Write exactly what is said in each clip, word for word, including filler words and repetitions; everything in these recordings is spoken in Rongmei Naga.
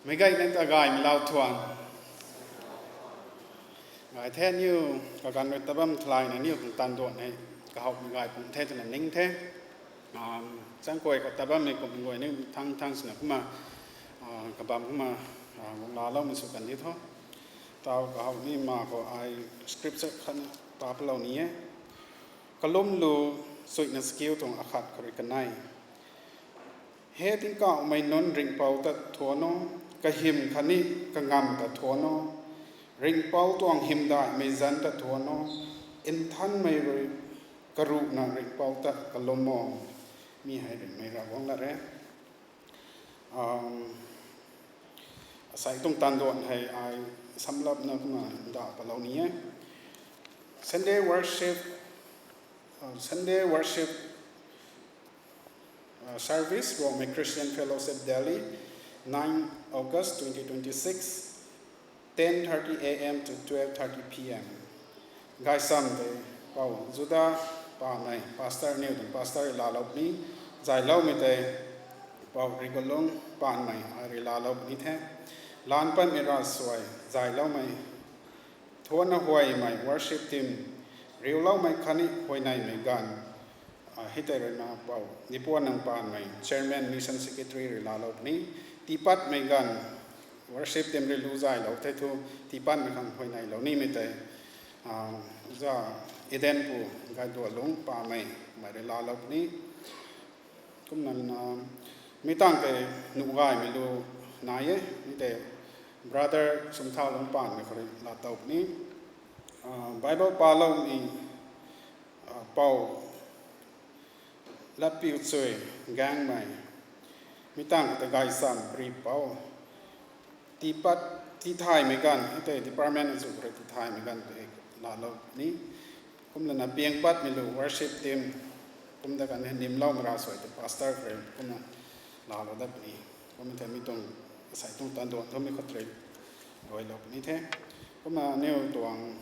Meic gayna ta gaymei lau thuan. Gay the aniu, kaganv rui tat bam theilayna aniu tuang tanduan hei kahawmei gay pun the twna ning the. Changkuay khou tat bammei kum guay ni thang thang swna kumna, kabam kumna, guang laaloumei sw kan di tho. Tau kahawmei ma khou ai scripture khatna pa palou ni e. Kalum lu, suina skill tuang akhat khou rui kanei. He tingkauhmei nunc, ringhpouc ta thuan o, kahym khatni kangamv ta thuan o, ringhpouc tuang hymdaihmei zanc ta thuan o, nthanmei rui karuhna ringhpouc ta kalum o. Mi hei ringhmei Ravguangc lat re. Asei tuang tanduan hei ai samlapna kumna ndauh palou ni e. Sunday worship, Sunday worship service, Rongmei Christian Fellowship Delhi, nine August twenty twenty-six, ten thirty A M to twelve thirty P M. Gaysam tei Pou Juda Panmei, pastor, aniu tuang pastor rui laalou puni. Zayloumei tei Pou Rigolung Panmei ai rui laalou puni the. Laanc patmei ravsuai zayloumei, thuanna huaymei worship team, riuloumei khatni huayneymei ganv, hei tei ruina Pou Nipuannang Panmei, chairman, mission secretary rui laalou puni. Tiipatmei ganv worship team rui lu zaylou the thu, tiipatmei khang huayneylou nimei tei, za Eden Pu Gaidualung Panmei, mei rui laalou puni. Kumna, mi tangv tei nuh gaymei lu nai e, mi tei brother Sumthaulung Panmei khou rui laa tow puni. Bible paloumei, Pou Latpiu Chui Gaengmei, mi tangv khou tei Gaysam Pri Pou. Tiipat, tiithaymei ganv, hei tei department azuh rui tiithaymei ganv tei laalou ni. Kumlana piangpatmei lu worship team, kum da kan hei nimloumei ravsuai tei pastor khou rui kumna laalou dat puni. Kumna thei mi tuang, asei tuang tanduan thu mi khou rui luailou puni the. Kumna aniu tuang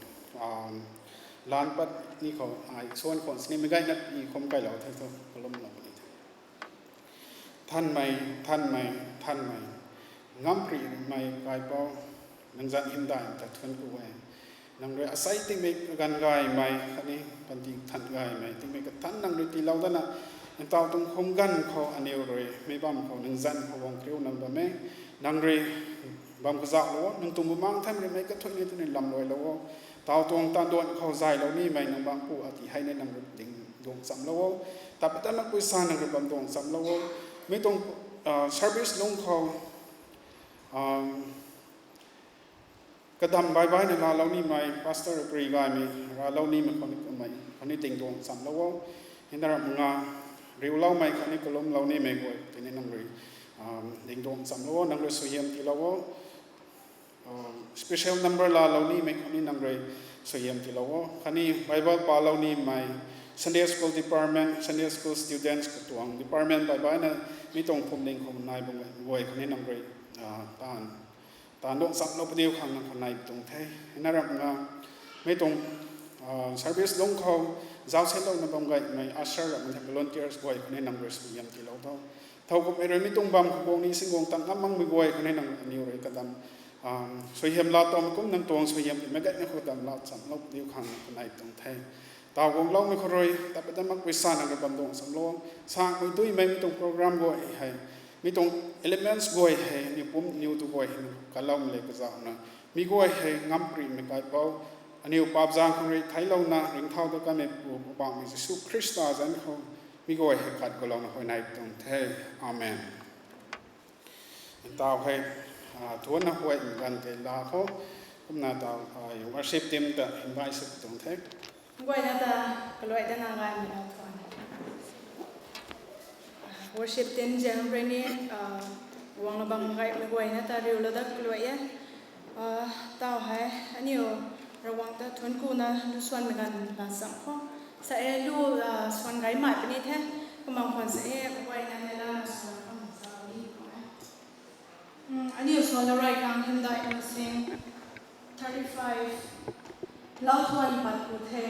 laanc pat ni khou ai suan khwan sini meic gayna i khum kailou the thu kalumlou puni the. Thanmei, thanmei, thanmei, ngamparymei Kaipouc, nang zanc hymdaih ta thuanc ku e. Nang rui asei tingmei kaganv gaymei khatni panty than gaymei, tingmei kathanc nang rui tiilou dana, ntaw tuang khum ganv khou aniu rui meic bam khou nang zanc khou guang kariuna bam e. Nang rui bam kazauhlou o, nang tuang bumaengc than rui meic kathuic ni twni lamluailou o. Tau tuang tanduan khou zaylou nimei nang bangc pu ati hei ni nang rui ding duang chamlou o. Tat pat tat makpui sa nang rui bam duang chamlou o. Mi tuang service lungc khou kadam baih baihna laalou nimei, pastor rui gaymei laalou nimei khou ni kummei khou ni ding duang chamlou o. Hei na ramh nga, riuloumei khatni kalumlou nimei guay tei ni nang rui ding duang chamlou o, nang rui suaihiam tiilou o. Special number laalou nimei khou ni nang rui suaihiam tiilou o. Khatni Bible palou nimei, Sunday school department, Sunday school students katuang department baih baihna mi tuang phuamling khou nai bam guay khou ni nang rui taanv, taanv duang chamlou padiu khang nang khou nai tuang the. Hei na ramh nga, mi tuang service lungc khou zauc salouna bam gaymei usher ramh the, volunteers guay khou ni nang rui suaihiam tiilou tho. Thow kumhmei rui mi tuang bam khou guang ni singguang tang ngam makmei guay khou ni nang aniu rui kadam suaihiam laa towmei kum nang tuang suaihiam meic gayna khou kadam laa chamlou padiu khang nang khou nai tuang the. Tau guangloumei khou rui tat pat tat makpui sa nang rui bam duang chamlou o. Sangmei duimei mi tuang program guay hei, mi tuang elements guay hei aniu pum aniu tu guay hei kaloumei le kazauhna, mi guay hei ngamparymei Kaipouc, aniu paap zaeng khang rui theilouna ringcthau dat kanmei Pu Poubauhmei Jisu Khrista zanc khou mi guay hei khat gulouna huayney tuang the. Amen. Ntaw hei thuanna huaymei ganv tei laa khou, kumna tau worship team ta invite sw tuang the. Guayna ta kaluai dana gaymei lau thuan. Worship team zaeng rui ni guangna bam gaymei guayna ta riulou dat kaluai e. Tau hei aniu Ravguangc ta thuanc kuna lu suanmei ganv laa cham khou, sa e lu suan gay mai puni the. Kumna khwan sa e guayna neihla na suan khang zauc ni khou e. Aniu suan na rui khang hymdaih masing thirty five lau thuan pat ku the.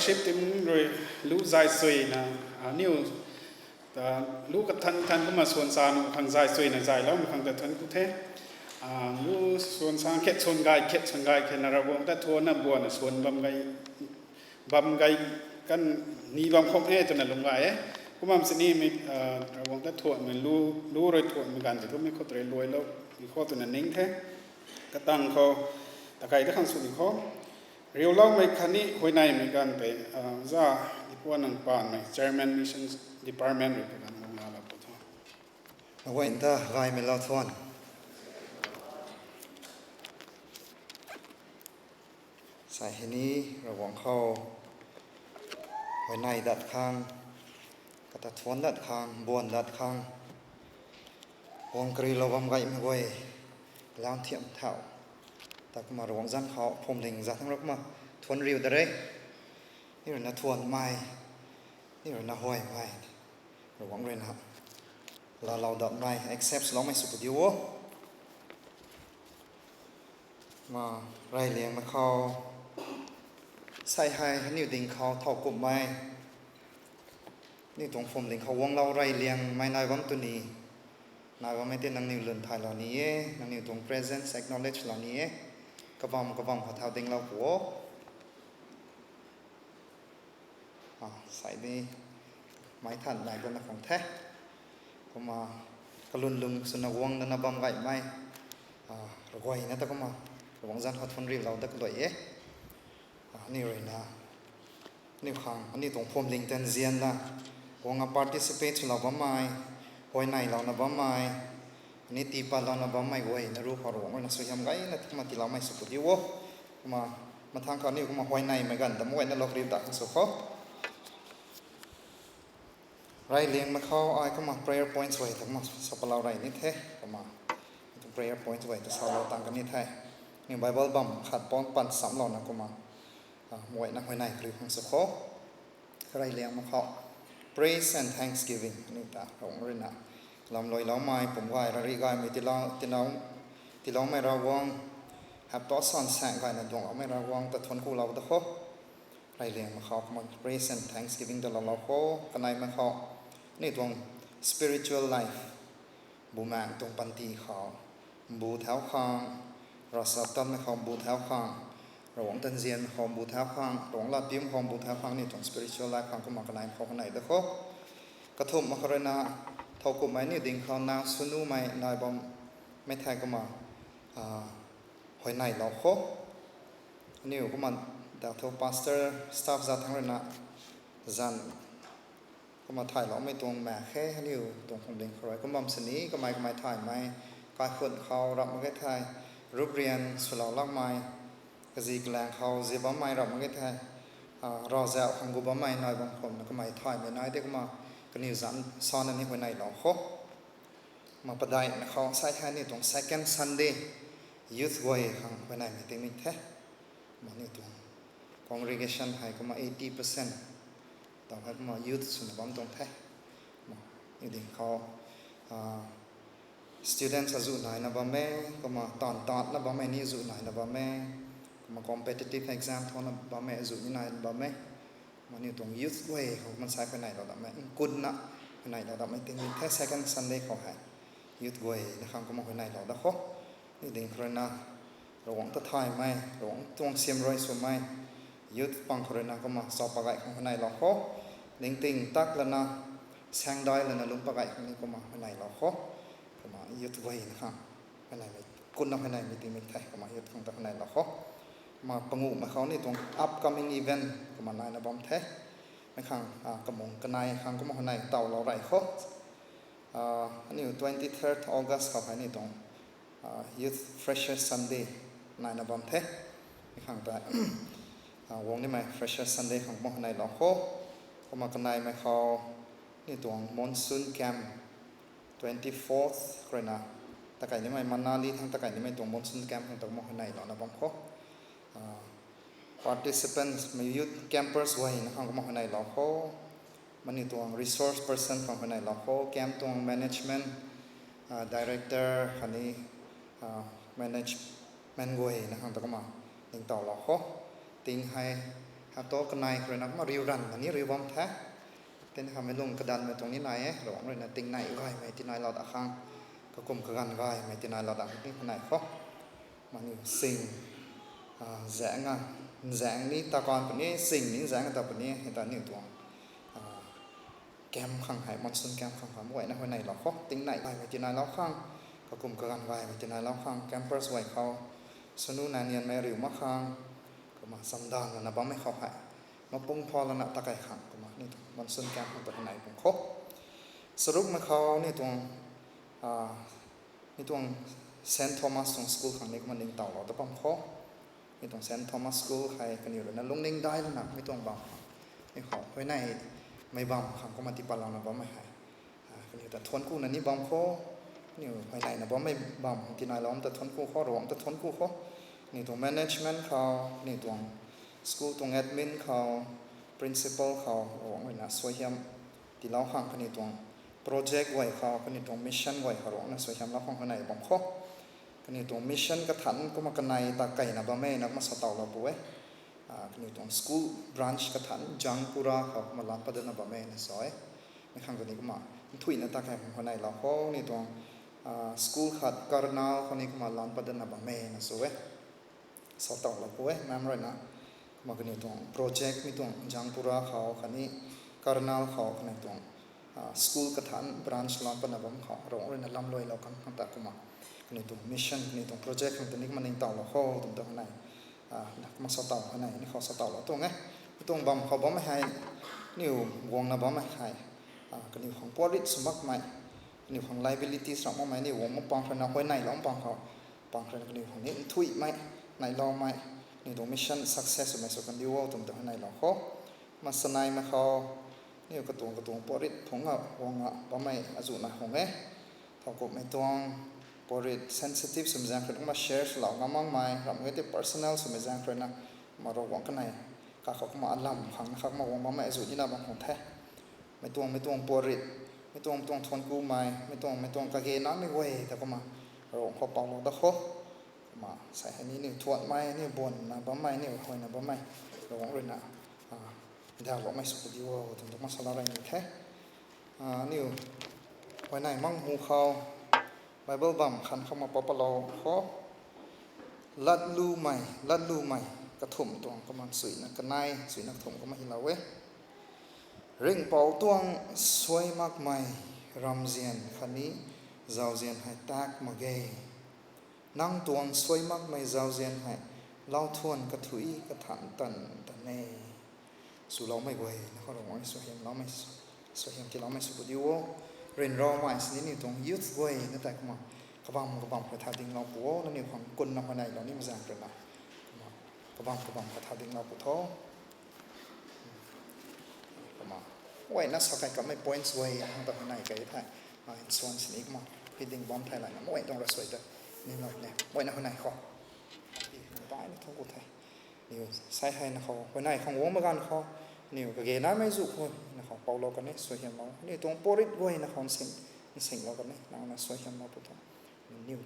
Ship team rui lu zay suina, aniu ta lu kathan than kumna suan sa nu khang zay suina zayloumei khang ta thuan ku the. Lu suan sa khet suan gay khet suan gay khe na Ravguangc ta thuanna buana suan bam gay bam gay kan ni bam khou e twna lung gay e. Kumna sinimei Ravguangc ta thuanmei lu, lu rui thuanmei ganv tei twmei khou tei luailou ni khou twna ning the. Katang khou takai ta khang sw ni khou riuloumei khatni huayneymei ganv tei za Dipuanang Panmei Chairman Mission Department rui kaganv lung lalou pu tho. Aguay ta gaymei lou thuan. Sai hei ni Ravguangc khou huayney dat khang, kata thuan dat khang, buan dat khang, guang karilou bam gaymei guay, lam thiam thau ta kumna Ravguangc zanc khou phuamling za thang rui kumna thuan riu da re. Ni rui na thuanmei, ni rui na huaymei, Ravguangc rui na laalou datmei accept loumei sw padiu o. Ma, reyliangmei khou, sai hei aniu ding khou thow kumhmei, aniu tuang phuamling khou guanglou reyliangmei nai bam tu ni, nai bammei tei nangniw lun thaylou ni e, nangniw tuang presence acknowledge lou ni e. Kabam kabam khou thau dinglou pu o. Sai di, mei than nai kumna khang the. Kumna kalun lung swna guang dana bam gaymei, ragayna ta kumna Ravguangc zanc khou thuan rilou dat kalui e. Aniu rui na, aniu khang aniu tuang phuamling tanzianna guang a participate swlou bammei, huayneylouna bammei, ani tiipatlouna bammei guay na ru khou Ravguangc rui na suaihiam gayna kumna tiiloumei sw padiu o. Kumna mathang khou aniu kumna huayneymei ganv ta mei guayna lou riu dat khang sw khou. Reyliangmei khou ai kumna prayer points guay ta kumna sapalou rey ni the. Kumna prayer points guay ta salou tang kan ni the. Ni Bible bam khat pon pan samlouna kumna mei guayna huayney kariu khang sw khou. Reyliangmei khou praise and thanksgiving aniu ta Ravguangc rui na lamluailoumei, pum gay rari gaymei tiilou, tiilou, tiiloumei Ravguangc, hapta san saeng gayna duangloumei Ravguangc ta thuan kulou da khou. Reyliangmei khou kumna praise and thanksgiving ta loulou khou. Kaneimei khou aniu tuang spiritual life, bumaengc tuang panty khou mbu thau khang, ravchaptatmei khou mbu thau khang, Ravguangc tanzianmei khou mbu thau khang, Ravguangc latpiumei khou mbu thau khang, aniu tuang spiritual life khang kumna kaneimei khou huayney da khou. Kathumhmei khou rui na, thow kumhmei aniu ding khou na sunumei nai bammei thei kumna huayneylou khou. Aniu kumna ta thu pastor, staff za thang rui na zanc kumna thayloumei tuang mak khe, aniu tuang phuamling khou rui. Kum bam sini kamei kamei thaymei, kaikhun khou rap mak ge thei, ruprian swlou lakmei, kazi kalaeng khou zi bammei rap mak ge thei, ravzauh khang gu bammei nai bam khou na kamei thaymei nai de kumna kaniw zanc sana ni huayneylou khou. Ma, padeihmei khou sai hei aniu tuang second Sunday youth guay khang huayneymei tingmik the. Ma, aniu tuang congregation hei kumna eighty percent taw hei kumna youth swna bam tuang the. Ma, aniu ding khou students azuh naina bam e, kumna taanv taanna bammei ni azuh naina bam e, kumna competitive exam thana bammei azuh ni naina bam e. Ma, aniu tuang youth guay khou maansei huayneylou datmei, nkunna huayneylou datmei tingmik the second Sunday khou hei. Youth guay na khang kumna huayneylou dat khou. Aniu ding khou rui na Ravguangc ta thaymei, Ravguangc tuang siam rui swmei youth pang khou rui na kumna chau pagay khang huayneylou khou. Ningting tak lana, saengdai lana lungc pagay khang ni kumna huayneylou khou. Kumna youth guay na khang huayneymei, nkunna huayneymei tingmik the, kumna youth khang ta huayneylou khou. Ma, panguhmei khou aniu tuang upcoming event kumna naina bam the. Mei khang kamung kanei khang kumna huayney tawlou rey khou. Aniu twenty-third August khou hei aniu tuang Youth Freshers Sunday naina bam the. Mei khang ta guang nimei Freshers Sunday khang kumna huayneylou khou. Kumna kaneimei khou aniu tuang monsoon camp, twenty-fourth khou rui na takai nimei Manali thang takai nimei tuang monsoon camp khang ta kumna huayneylouna bam khou. Participants, mei youth campers guay na khang kumna huayneylou khou. Mani tuang resource person khang huayneylou khou, camp tuang management director khatni management guay na khang ta kumna ningtowlou khou. Ting hei Hapta kanei khou rui na kumna riu ranv na ni riu bam the. Tin khamei lung kadanvmei tuang ni nai e, Ravguangc rui na tingnei gaymei tinailou da khang, kakum kaganv gaymei tinailou da khang ni kanei khou. Maniw sing, a, zaeng a, nzaeng ni ta kan puni, sing ni nzaeng ta puni, hei ta aniu tuang, a, camp khang hei, monsoon camp khang khou, meic guayna huayneylou khou, tingnei gaymei tinailou khang, kakum kaganv gaymei tinailou khang, campers guay khou, sanu nanianmei riu mak khang, kumna chamdanv lana bammei khou hei, mapung pha lana takei khang, kumna ni tuang monsoon camp khang ta huayney pung khou. Charukmei khou ni tuang, a, ni tuang Saint Thomas tuang school khang ni kumna ningtowlou ta bam khou. Ni tuang Saint Thomas School hei kaniw rui na lungning dai lana mi tuang bam khang, ni khou huayneymei bam khang kumna tii patlouna bammei hei, a, kaniw ta thuanc kuna ni bam khou, kaniw huayneyna bammei bam tinailou ta thuanc ku khou, Ravguangc ta thuanc ku khou. Kaniw tuang management khou, kaniw tuang school tuang admin khou, principal khou, Ravguangc rui na suaihiam tiilou khang kaniw tuang project guay khou, kaniw tuang mission guay khou Ravguangc na suaihiamlou khang huayney bam khou. Kaniw tuang mission kathanc kumna kanei ta keyna bam e na kumna satowlou pu e. A, kaniw tuang school branch kathanc Jangpura khou kumna lan pat datna bam e na sa e. Mi khang kaniw kumna nthuihna ta key khang huayneylou khou, kaniw tuang, a, school khat Karnal khou ni kumna lan pat datna bam e na sa e. Satowlou pu e, mem rui na. Kumna kaniw tuang project mi tuang Jangpura khou khatni Karnal khou kaniw tuang, a, school kathanc branch lan patna bam khou Ravguangc rui na lamluailou khang khang ta kumna kaniw tuang mission, kaniw tuang project khang ta ni kumna ningtowlou khou twmei ta huayney, a, na kumna satow huayney ni khou satowlou tuang e. Mi tuang bam khou bammei hei, kaniw guangna bammei hei, a, kaniw khang puatrit sw makmei, kaniw khang liabilities ramh makmei, aniu guang mak pang khou rui na huayneylou pang khou, pang khou rui na kaniw khang ni nthuihmei, neiloumei, kaniw tuang mission success swmei sw kan diu o twmei ta huayneylou khou. Kumna saneimei khou, aniu katuang katuang puatrit phungc a guang a bammei azuh nai khang e. Thowkumhmei tuang puatrit sensitive swmei zaeng khou rui na kumna share swlou ngam makmei, ramh e tei personal swmei zaeng khou rui na, kumna Ravguangc kanei kakhou kumna alam khang na kha kumna guang bammei azuh nina bam khang the. Mei tuang, mei tuang puatrit, mei tuang, mei tuang thuanc kumei, mei tuang, mei tuang kage namei guay ta kumna Ravguangc khou paulou da khou. Kumna sei hei ni aniu thuanmei, aniu buanna bammei, aniu huayna bammei, Ravguangc rui na, a, ndauhloumei sw pu diu o twmei ta kumna salou rey ni the. A, aniu huayney mak hu khou, Bible bam khan khou ma pa palou khou, Latlumei, Latlumei kathumh tuang kumna suina kanei, suina kathumh kumna hylou e. Ringhpouc tuang suai makmei ramzian khatni zauzian hei tak mak ge. Nang tuang suai makmei zauzian hei lauthuan kathuic kathanc tan tan e. Swloumei guay na khou Ravguangc suaihiamloumei, suaihiam tiiloumei sw pu diu o. Ryanramei sini aniu tuang youth guay na tei kumna kabam kabam khou tha dinglou pu o, nangniw khang kunna huayneylou nimei zaeng rui na. Kumna kabam kabam khou tha dinglou pu tho. Kumna, guayna sa kai kamei points guay hang ta huayney kai the. Ai, nsuan sini kumna hei ding bam thei layna mei tuang rasuai ta ni nai ne, guayna huayney khou, ai, thungc ku the. Aniu sei hei na khou huayney khang guang mak ganv khou, aniu kage namei zu khou na khou paulou kan e, suaihiamlou. Aniu tuang puatrit guay na khou nsing, nsinglou kan e, nang na suaihiamlou pu tho. Aniu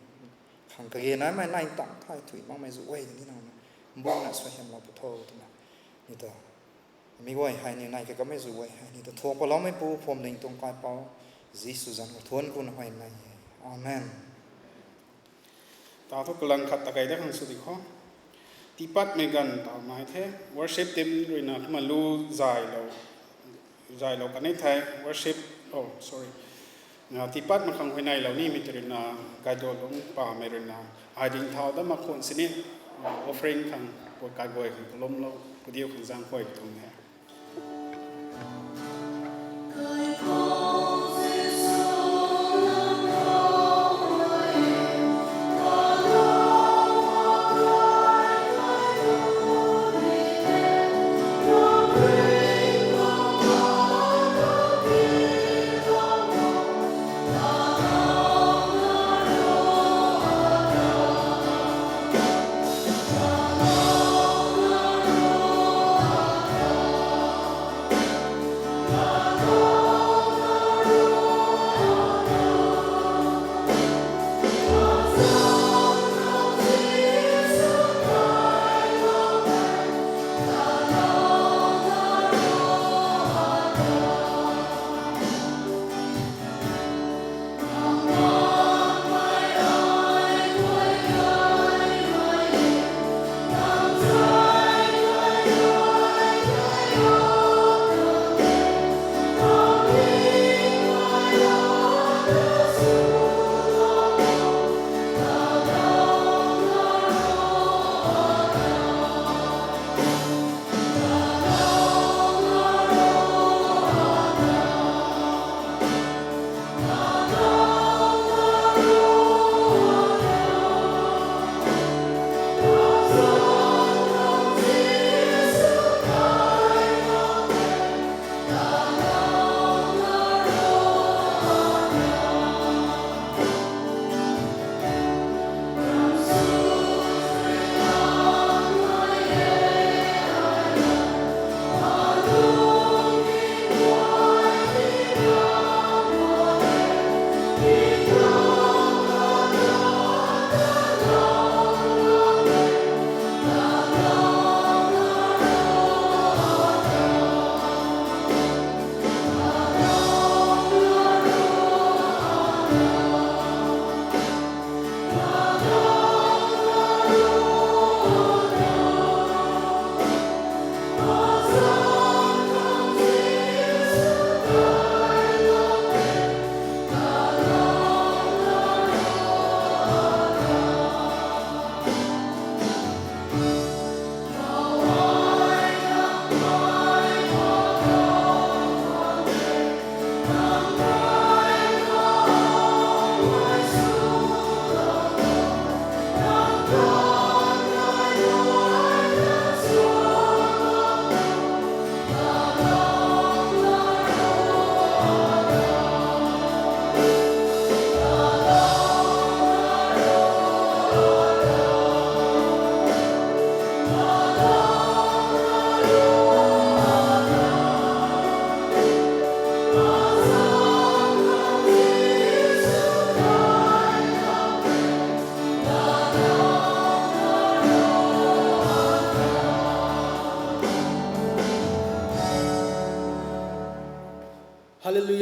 khang kage namei nai tang thay thuy makmei zu guay ni nang na mbuna suaihiamlou pu tho twna, aniu ta mi guay hei aniu nai kakamei zu guay hei aniu ta thuak paloumeipu phuamling tuang kaipouc Jisu zanc khou thuanc kuna huayney e. Amen. Tau thu kalang khat ta kei dat khang sw di khou. Tiipatmei ganv tau nai the, worship team rui na kumna lu zaylou, zaylou kan e the, worship, oh sorry, na tiipatmei khang huayneylou nimei tei rui na, kaiduan lungc pamei rui na, ai ding thau dat mak khwan sini, offering khang, pu kaguay khang kalumlou pu diu khang zaeng khuay tuang the.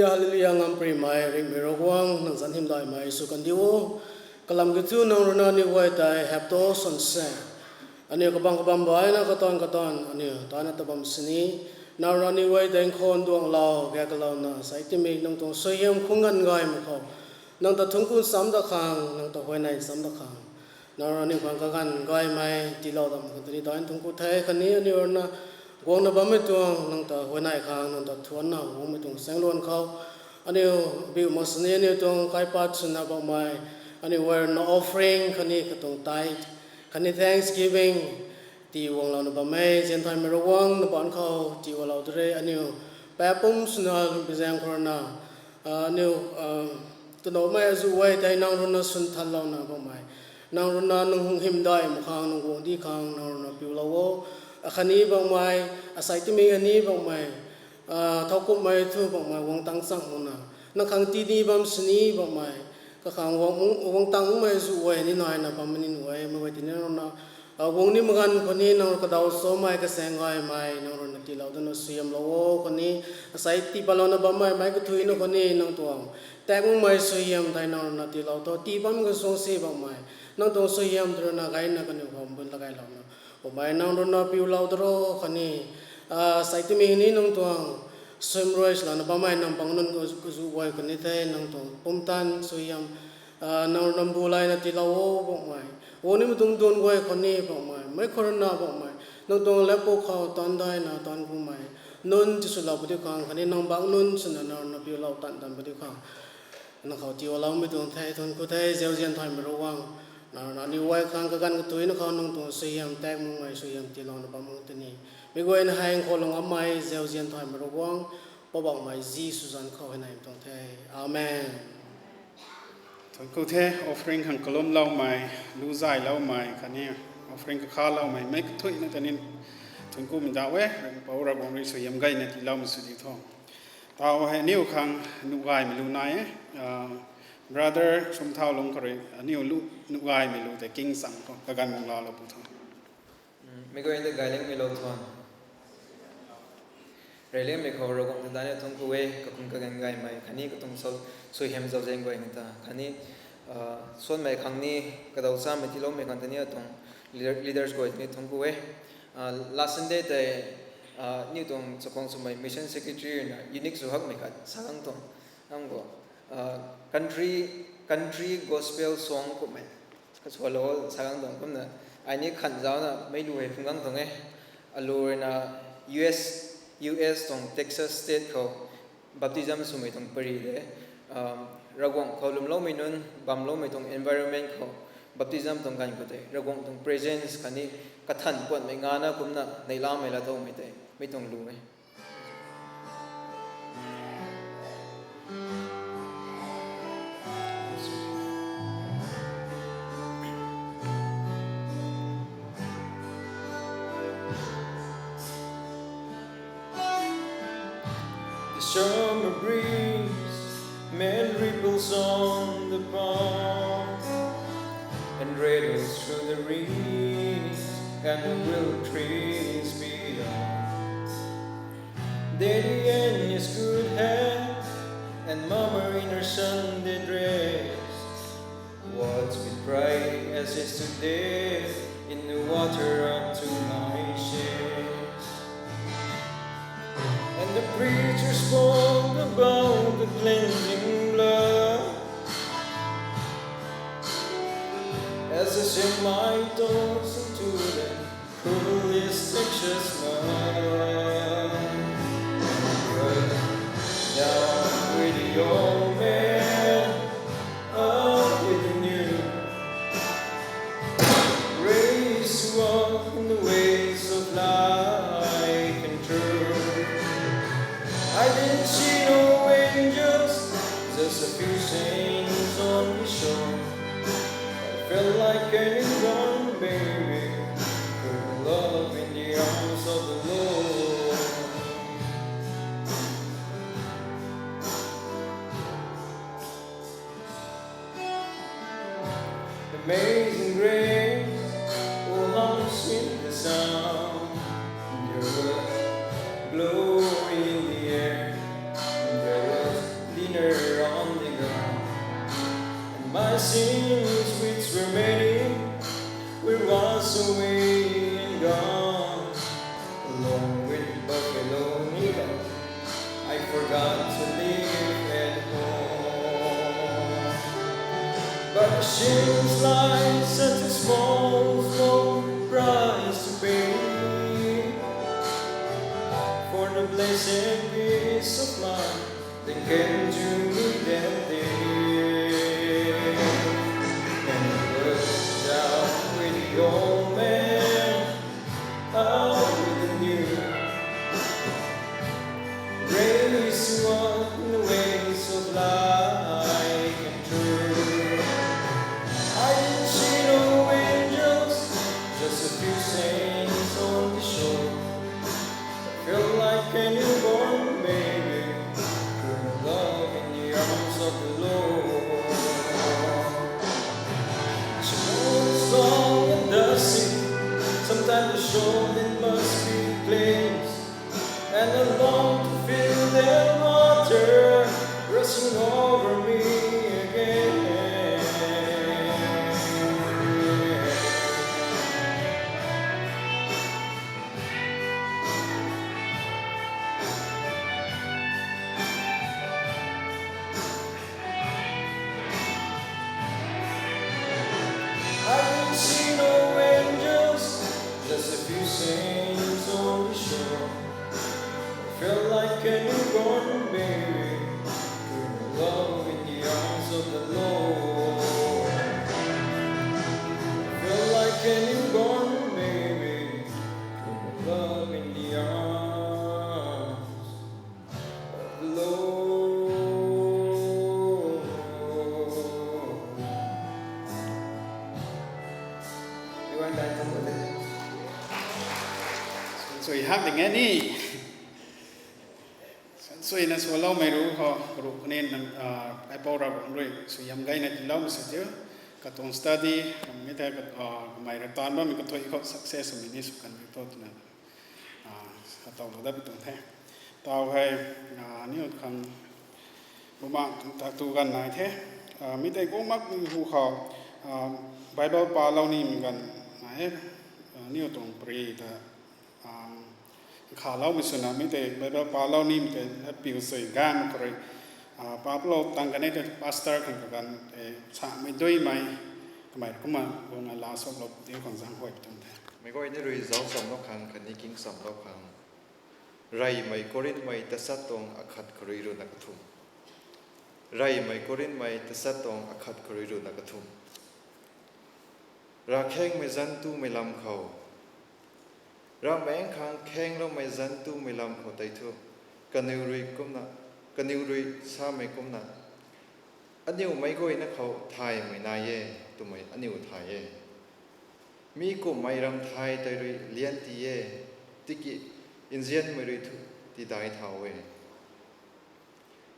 Hallelujah, ngamparymei ringhmei Ravguangc, nang zanc hymdaihmei sw kandiu o. Kalam kiu thu nang ruina aniu guay tei hap to swan se. Aniu kabam kabam baihna kataanv kataanv aniu taina ta bam sini, nang ruina aniu guay tei nkhawn duanglou gaklouna sei timei nang tuang suaihiam khung ganv gaymei khou nang ta thungc ku nchamc dat khang, nang ta huayney nchamc dat khang, nang ruina aniu khang kaganv gaymei tiilou dam khang tini daina thungc ku the. Khatni aniu ruina guangna bammei tuang nang ta huayney khang nang ta thuanna guangmei tuang saengluan khou aniu biu mak sini, aniu tuang kaipat swna bammei, aniu guay ruina offering khatni katuang tithe khatni thanksgiving tii guanglouna bam e. Zianthaymei Ravguangc, na baanc khou tii guanglou de re. Aniu paap pum swna lungpi zaeng khou ruina aniu tanoumei azuh guay tei nang ruina swn thanlouna bammei, nang ruina nang hymdaih mak khang nang guangcdic khang nang ruina piulou o. Akhatni bammei, asei timei khatni bammei, thowkumhmei thu bammei guang tang chang makna nang khang tii ni bam sini bammei, kakhang guang tangmei zuh guay ni naina bammei ni nu e. Mei guay tini nang ruina guang ni mak ganv khou ni nang rui kadaw chamei kasaeng gaymei nang ruina tiilou dana suaihiamlou o. Khatni asei tii patlouna bammei meic kathuicna khou ni nang tuang tak makmei suaihiam tei nang ruina tiilou tho. Tii bam kasuang si bammei nang tuang suaihiam tei ruina gayna kaniw khou bun lagaylouna bammei nang ruina piulou da ro. Khatni asei timei ni nang tuang swm rui swlouna bammei nang pang nunc kazuh guay khou ni the, nang tuang pumtan suaihiam nang ruina mbu layna tiilou o bammei. Guang nimei tuang duan guay khou ni bammei, meic khou ruina bammei nang tuang latpuk khou taanv daina taanv kumei nunc tiswlou padiu khang khatni nang bangc nunc swna nang ruina piulou tan tan padiu khang nang khou tiiloumei tuang the. Thun khou the, zauzian thaymei Ravguangc, nang ruina aniu guay khang kaganv kathuicna khou nang tuang suaihiam tak makmei suaihiam tiilouna bam tini, mei guayna hei nkhou lung ammei zauzian thaymei Ravguangc, Poubauhmei Jisu zanc khou hei nai tuang the. Amen. Thun khou the, offering khang kalumloumei, lu zayloumei khatni offering kakhatloumei meic kathuicna ta ni thun khou mei dauh e. Pou Ravguangc rui suaihiam gayna tiiloumei sw di tho. Tau hei aniu khang nuh gaymei lu nai e. Brother Sumthau lung khou rui aniu nuh gaymei lu tei king chang khou kaganv guang laalou pu tho. Mei guay ta gaylingmei lou thuan. Reyliangmei khou Ravguangc ta daina thun khou e, kakhun kaganv gaymei khatni katuang suaihiam zauzian guay ta khatni suanmei khang ni, kadaw chamei tiiloumei khang ta ni atuang leaders guay ta ni thun khou e. Last Sunday tei aniu tuang chakhwang swmei mission secretary na unique sw hakmei khat sa gang tuang, nang khou country, country gospel song kummei kasualou sa gang tuang. Kumna ai ni khan zauna mei lu hei phung gang tuang e. Alu ruina US, US tuang Texas State khou baptism swmei tuang pary de. Ravguangc khou lwmloumei nunc bamloumei tuang environment khou baptism tuang ganv khou tei Ravguangc tuang presence khatni kathan puanmei ngana kumna neihlamei laatowmei tei mei tuang lu e. The summer breeze made ripples on the pond and rattles through the reeds and the willow trees beyond. Daddy in his good health and Mama in her Sunday dress watch me cry as I stood there in the water up to my chest. And the preacher spoke about the cleansing blood as I sink my toes into the cruelly suspicious man. Down with the old man, up with the new. Raise you up in the ways of life and truth. I didn't see no angels, just a few saints on the shore. I felt like anyone, baby, could love in the arms of the Lord. Amazing grace, oh how sweet the sound. There was glory in the air, and there was My sins, which were many, were washed away and gone. Along with buffalo needle, I forgot to leave at home. But it seems like such a small, small price to pay for the blessed peace of mind that came to me that day. And I was down with the old man, out with the new. Raised you up in the ways of life and truth. I didn't see no angels, just a few saints on the shore. Felt like a newborn baby, cradled in the arms of the Lord. She moans long and dusty, sometimes the shore it must be cleansed, and I long to feel that water rushing over me again. I didn't see no angels, just a few saints on the shore. I felt like a newborn baby, cradled in the arms of the Lord. I felt like a newborn baby, cradled in the arms of the Lord. Sui hak ding e ni. Suina swloumei ru khou, ru kani nang, ah, Kaipouc Ravguangc rui suaihiam gayna tiiloumei sw diu. Katuang study, mi the, ah, kamei rui taanv bammei kathuic khou success swmei ni sw kan ri tho twna, ah, sa taw lou dat pi tuang the. Taw hei, ah, aniu khang bumaeng tuang ta tu ganv nai the. Ah, mi tei guang mak hu khou, ah, Bible palou nimei ganv nai e. Ah, aniu tuang pary ta, ah, khaloumei swna mi tei Bible palou nimei tei apiu sui ganv khou rui, ah, palou tang kan e tei pastor khang kaganv tei samei duimei, kamei kumna guang a last of lou diu khang zaeng huay tuang the. Meic guay ni rui zauc chamlou khang khatni king chamlou khang. Reymei Korinthmei tachat tuang akhat khou rui ruhna kathumh. Reymei Korinthmei tachat tuang akhat khou rui ruhna kathumh. Ravkhengmei zanc tumei lam khou, ravmaengc khang khengloumei zanc tumei lam khou tei thu, kaniw rui kumna, kaniw rui samei kumna, aniu meic guayna khou thaymei nai e, twmei aniu thay e. Mi kumhmei ram thay tei rui lian ti e, tiki nzianmei rui thu tidai thau e.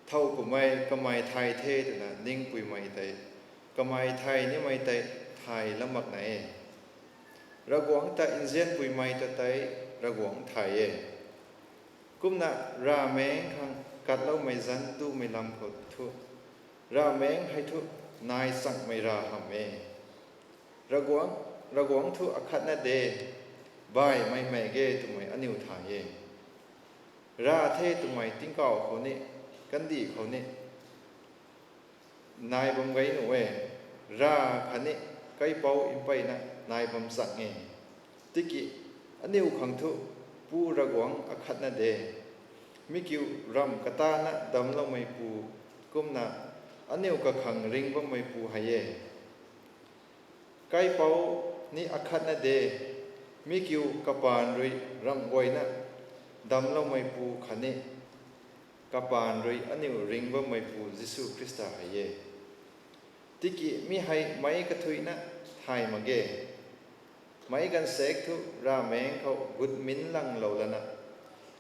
Thow kumhmei kamei thay the twna ningpuimei tei, kamei thay nimei tei thay lam mak na e. Ravguangc ta nzianpuimei ta tei Ravguangc thay e. Kumna ravmaengc khang katloumei zanc tumei lam khou thu, ravmaengc hei thu nai changmei rav hamh e. Ravguangc, Ravguangc thu akhatna de, baihmei mei ge twmei aniu thay e. Rav the twmei tingkauh khou ni, kandih khou ni, nai bam gei nuh e, rav khatni kaipouc mpeyna nai bam chang e. Tiki, aniu khang thu, Pu Ravguangc akhatna de. Mi kiu ramh katana damcloumeipu kumna, aniu kakhang ringc bammeipu hei e. Kaipouc ni akhatna de, mi kiu kapaan rui ramh guayna damcloumeipu khatni kapaan rui aniu ringc bammeipu Jisu Khrista hei e. Tiki mi hei meic kathuicna thay mak ge. Meic ganvsaekc thu ravmaengc khou gut minlanglou lana,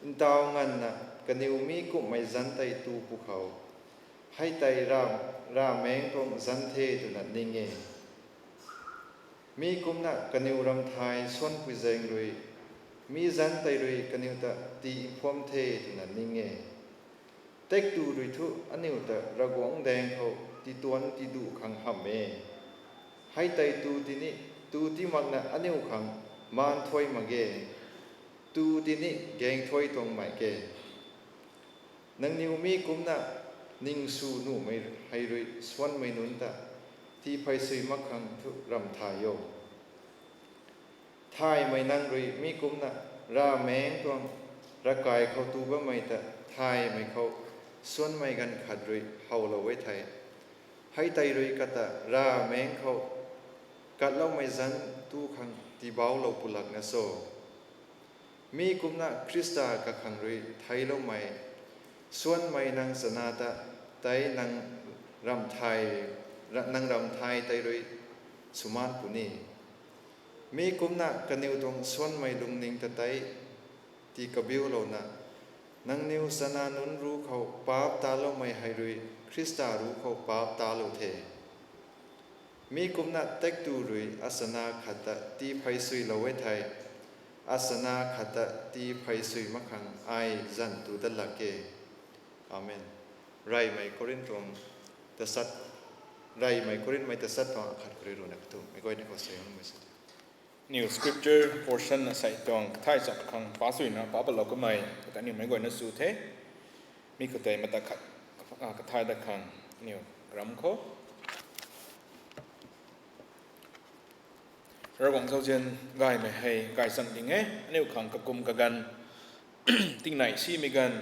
ntaw nganvna kaniw mi kumhmei zanc tei tu pwkhou, hei tei rav, ravmaengc tuang zanc the twna ning e. Mi kumna kaniw ramthay suanpui zaeng rui, mi zanc tei rui kaniw ta tii mphuam the twna ning e. Tektu rui thu aniu ta Ravguangc daeng khou tituanc tiduh khang hamh e. Hei tei tu tini, tu ti makna aniu khang maan thuy mak ge. Tu tini gaeng thuy tuang mei ke. Nangniw mi kumcna ning sw nuhmei hei rui suanmei nunc ta tii phey sui mak khang thu ramh thay o. Thaymei nang rui mi kumcna ravmaengc tuang ravkai khou tu bammei ta thaymei khou suanmei ganv khat rui howlou e thei, hei tei rui kata ravmaengc khou katloumei zanc tu khang tibauclou pulakna cho? Mi kumcna Khrista kakhang rui theicloumei suanmei nang chana ta tei nang ramh thay, ra- nang ramh thay tei rui swmaan puni. Mi kumcna kaniw tuang suanmei lungning ta tei tii kabiulouna, nangniw chana nunc ruc khou paap taloumei hei rui Khrista ruc khou paap talou the. Mi kumcna tektu rui achana khat ta tii phey suilou e thei, achana khat ta tii phey sui mak khang ai zanc tu dat lak e. Amen. Reymei Korinth tuang tasat, Reymei Korinthmei tasat tuang akhat khou rui ruina katu meic guayna khou suaihiamloumei sw. Aniu scripture portion asei tuang kathay cham khang pa suina pa patlou kamei kata aniu meic guayna sw the. Mi khoutei mata khat, a, kathay dat khang aniu ram khou Ravguangc zauzian gaymei hei gaychamv ding e. Aniu khang kakum kaganv, tingnei simei ganv,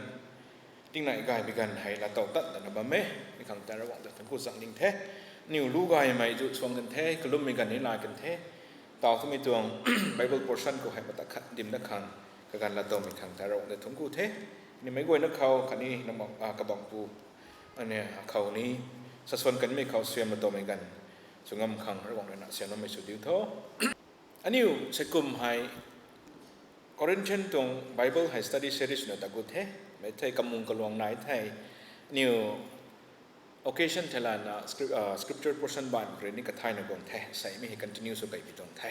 tingnei gaymei ganv hei laatow tat tana bam e. Mi khang ta Ravguangc ta thuancku chang ding the. Aniu lu gaymei zu suang kan the, kalummei ganv ni lai kan the. Taw twmei tuang Bible portion khou hei mata khat dim dat khang, kaganv laatowmei khang ta Ravguangc ta thuancku the. Ni meic guayna khou khatni nang, a, kabangpu, ani, khou ni, sasuan kanmei khou suaihiam laatowmei ganv sw ngam khang Ravguangc ruina suaihiamloumei sw diu tho. Aniu seikum hei Corinthian tuang Bible hei study series na ta gut the. Mei thei kamung kaluang nai thei, aniu occasion theilana scrip- a, scripture portion baan khou rui ni kathayna guang the. Seimei hei continue sw kei pi tuang the.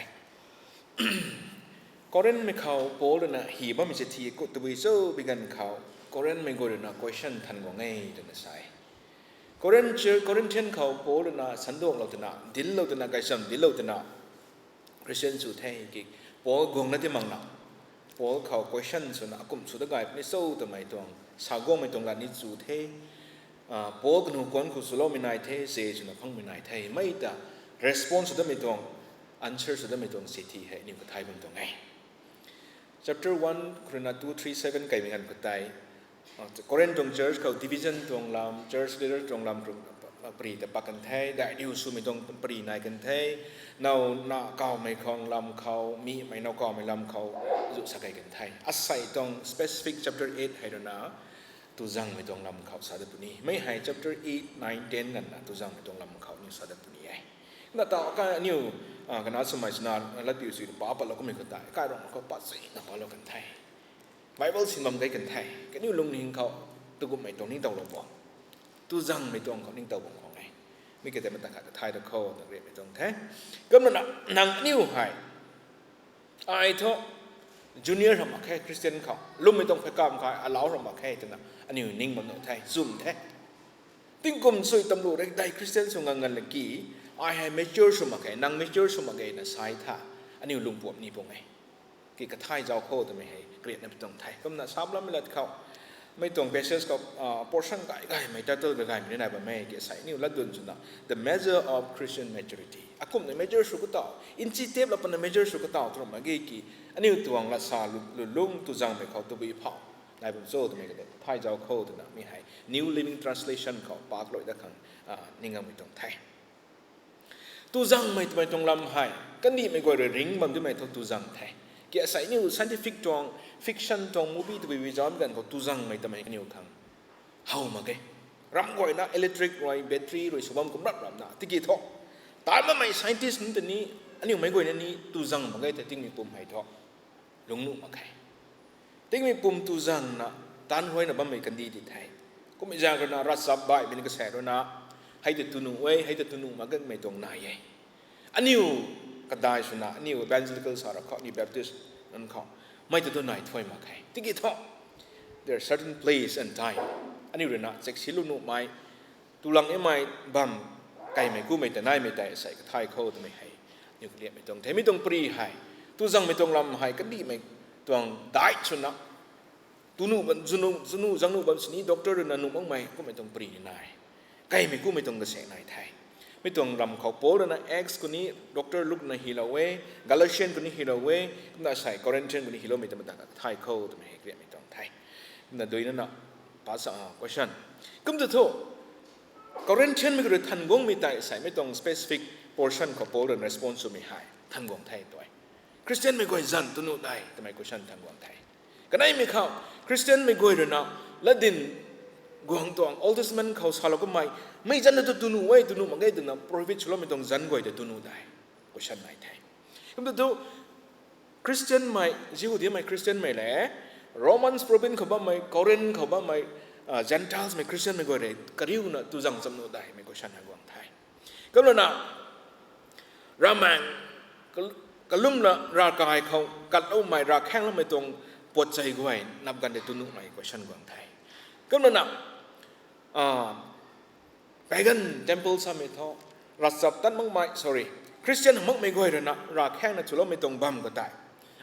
Corinthmei khou Paul ruina hi bammei chithi kut tabui cho bi ganv khou, Corinthmei guay ruina question than guang e twna sa e. Corinth- Corinthian khou Paul ruina sanduaklou twna, dillou twna, gaychamv dillou twna, Christian sw the ki, Paul guangna ti makna, Paul khou question swna akum sw da gay puni cho twmei tuang sa guangmei tuang lat ni chu the. A, Paul kanu kuanc khou swloumei nai the, ze swna phangmei nai the, mei ta response sw damei tuang, answer sw damei tuang chithi hei aniu kathay bam tuang e. Chapter one khou ruina two, three, seven kaimei ganv khou tei, a, Corinth tuang church khou division tuang lam, church leader tuang lam, pari ta pak kan the, dai riu swmei tuang pari nai kan the, now na kawmei khang lam khou, mimei now kawmei lam khou, zu sa kei kan the. Asei tuang specific chapter eight hei ruina, tuzangmei tuang lam khou sa dat puni. Mei hei chapter eight, nine, ten nganvna tuzangmei tuang lam khou ni sa dat puni e. Na ta ka aniu, a, kana swmei swna latpiu sui pa patlou kamei khou tei, kai rong khou pat sina palou kan the. Bible sin bam kei kan the. Kaniw lungning khou tukumhmei tuang ningtowlou bo. Tuzangmei tuang khou ningtow bam khang e. Mi kata mata khat kathay da khou, na riamei tuang the. Kumna na, nang aniu hei ai thu junior ram mak khe Christian khou, lwmmei tuang pheykamv kha alau ram mak khe twna aniu ning bam nuh the, chum the. Tingkum sui tamlu rei dai Christian sw nganv nganv laki, ai hei mature sw mak khe, nang mature sw mak ge na sai tha, aniu lungpuam ni pung e. Ki kathay zauc khou twmei hei kariatna pi tuang the. Kumna Sam lammei lat khou, mei tuang passage khou, a, portion gay gaymei, title gay gaymei ni nai bam e ki, asei aniu latdyn swna, the measure of Christian maturity. Akumna mature sw kataw, inchi tep la pana mature sw kataw tw ram mak ge ki, aniu tuang latsa lu- lulung tuzangmei khou tabui phau nai bam cho twmei kata thay zauc khou twna mi hei New Living Translation khou pak loi dat khang, a, ning ngammei tuang the. Tuzangmei twmei tuang lam hei kandihmei guay rui ring bam dimei thu tuzang the. Ki asei aniu scientific tuang, fiction tuang movie tabui zauc ganv khou tuzangmei twmei aniu khang how mak ge. Ram guayna electric rui, battery rui sw bam kum rap ramna tiki thu, tan bammei scientist nunc ta ni, aniu meic guayna ni tuzang mak ge the tingmei pum hei thu lungnuh mak khe. Tingmei pum tuzangna tan huayna bammei kandih di the. Kummei zaeng ruina ravchap baihmei ni kasaek ruina, hei ta tw nuh e, hei ta tw nuh mak ganmei tuang nai e. Aniu kadai swna, aniu evangelical sa ra khou, aniu Baptist nunc khou, mei ta tu nai thuay mak khe. Tiki thu, there are certain place and time. Aniu rui na check si lu nuhmei, tu lang emei bam, kaimei kumei ta naimei tei sei kathay khou twmei hei, aniu kaliammei tuang the. Mi tuang pary hei, tu zangmei tuang lam hei kandihmei tuang dai swna, tu nuh bam, zanu, zanu zang nuh bam sini doctor rui na nuh makmei kumei tuang pary ni nai. Kaimei kumei tuang kasek nai the. Mi tuang ram khou Paul rui na Acts khou ni, Doctor Luke na hilou e, Galatian khou ni hilou e, kumna sei Corinthian khou ni hiloumei ta mata kathay khou twmei hei kaliammei tuang the. Kumna dui na na, pa sa, ah, question. Kum tu thu, Corinthianmei khou rui than guangmei tei sei, mi tuang specific portion khou Paul rui na response swmei hei than guang the tu e. Christianmei guay zanc tu nuh dai twmei question than guang the. Kaneimei khou, Christianmei guay rui na, latdyn guang tuang Old Testament khou salou kummei, mei zanc na tu tu nuh e, tu nuh mak ge twna profit swloumei tuang zanc guay ta tu nuh dai. Question nai the. Kum tu thu, Christianmei, Jihudimei Christianmei le, Romans province khou bammei, Corinth khou bammei, ah, Gentilesmei Christianmei guay rui kariuna tu zang cham nuh daimei question hei guang the. Kumna na, ravmaengc kal-, kalumna ravkai khou katloumei, ravkhaengloumei tuang puat chei guay nap ganv de tu nuhmei question guang the. Kumna na, ah, pagan temple samei thu, ravchap tat makmei, sorry, Christian makmei guay rui na ravkhaengna chuloumei tuang bam khou tei,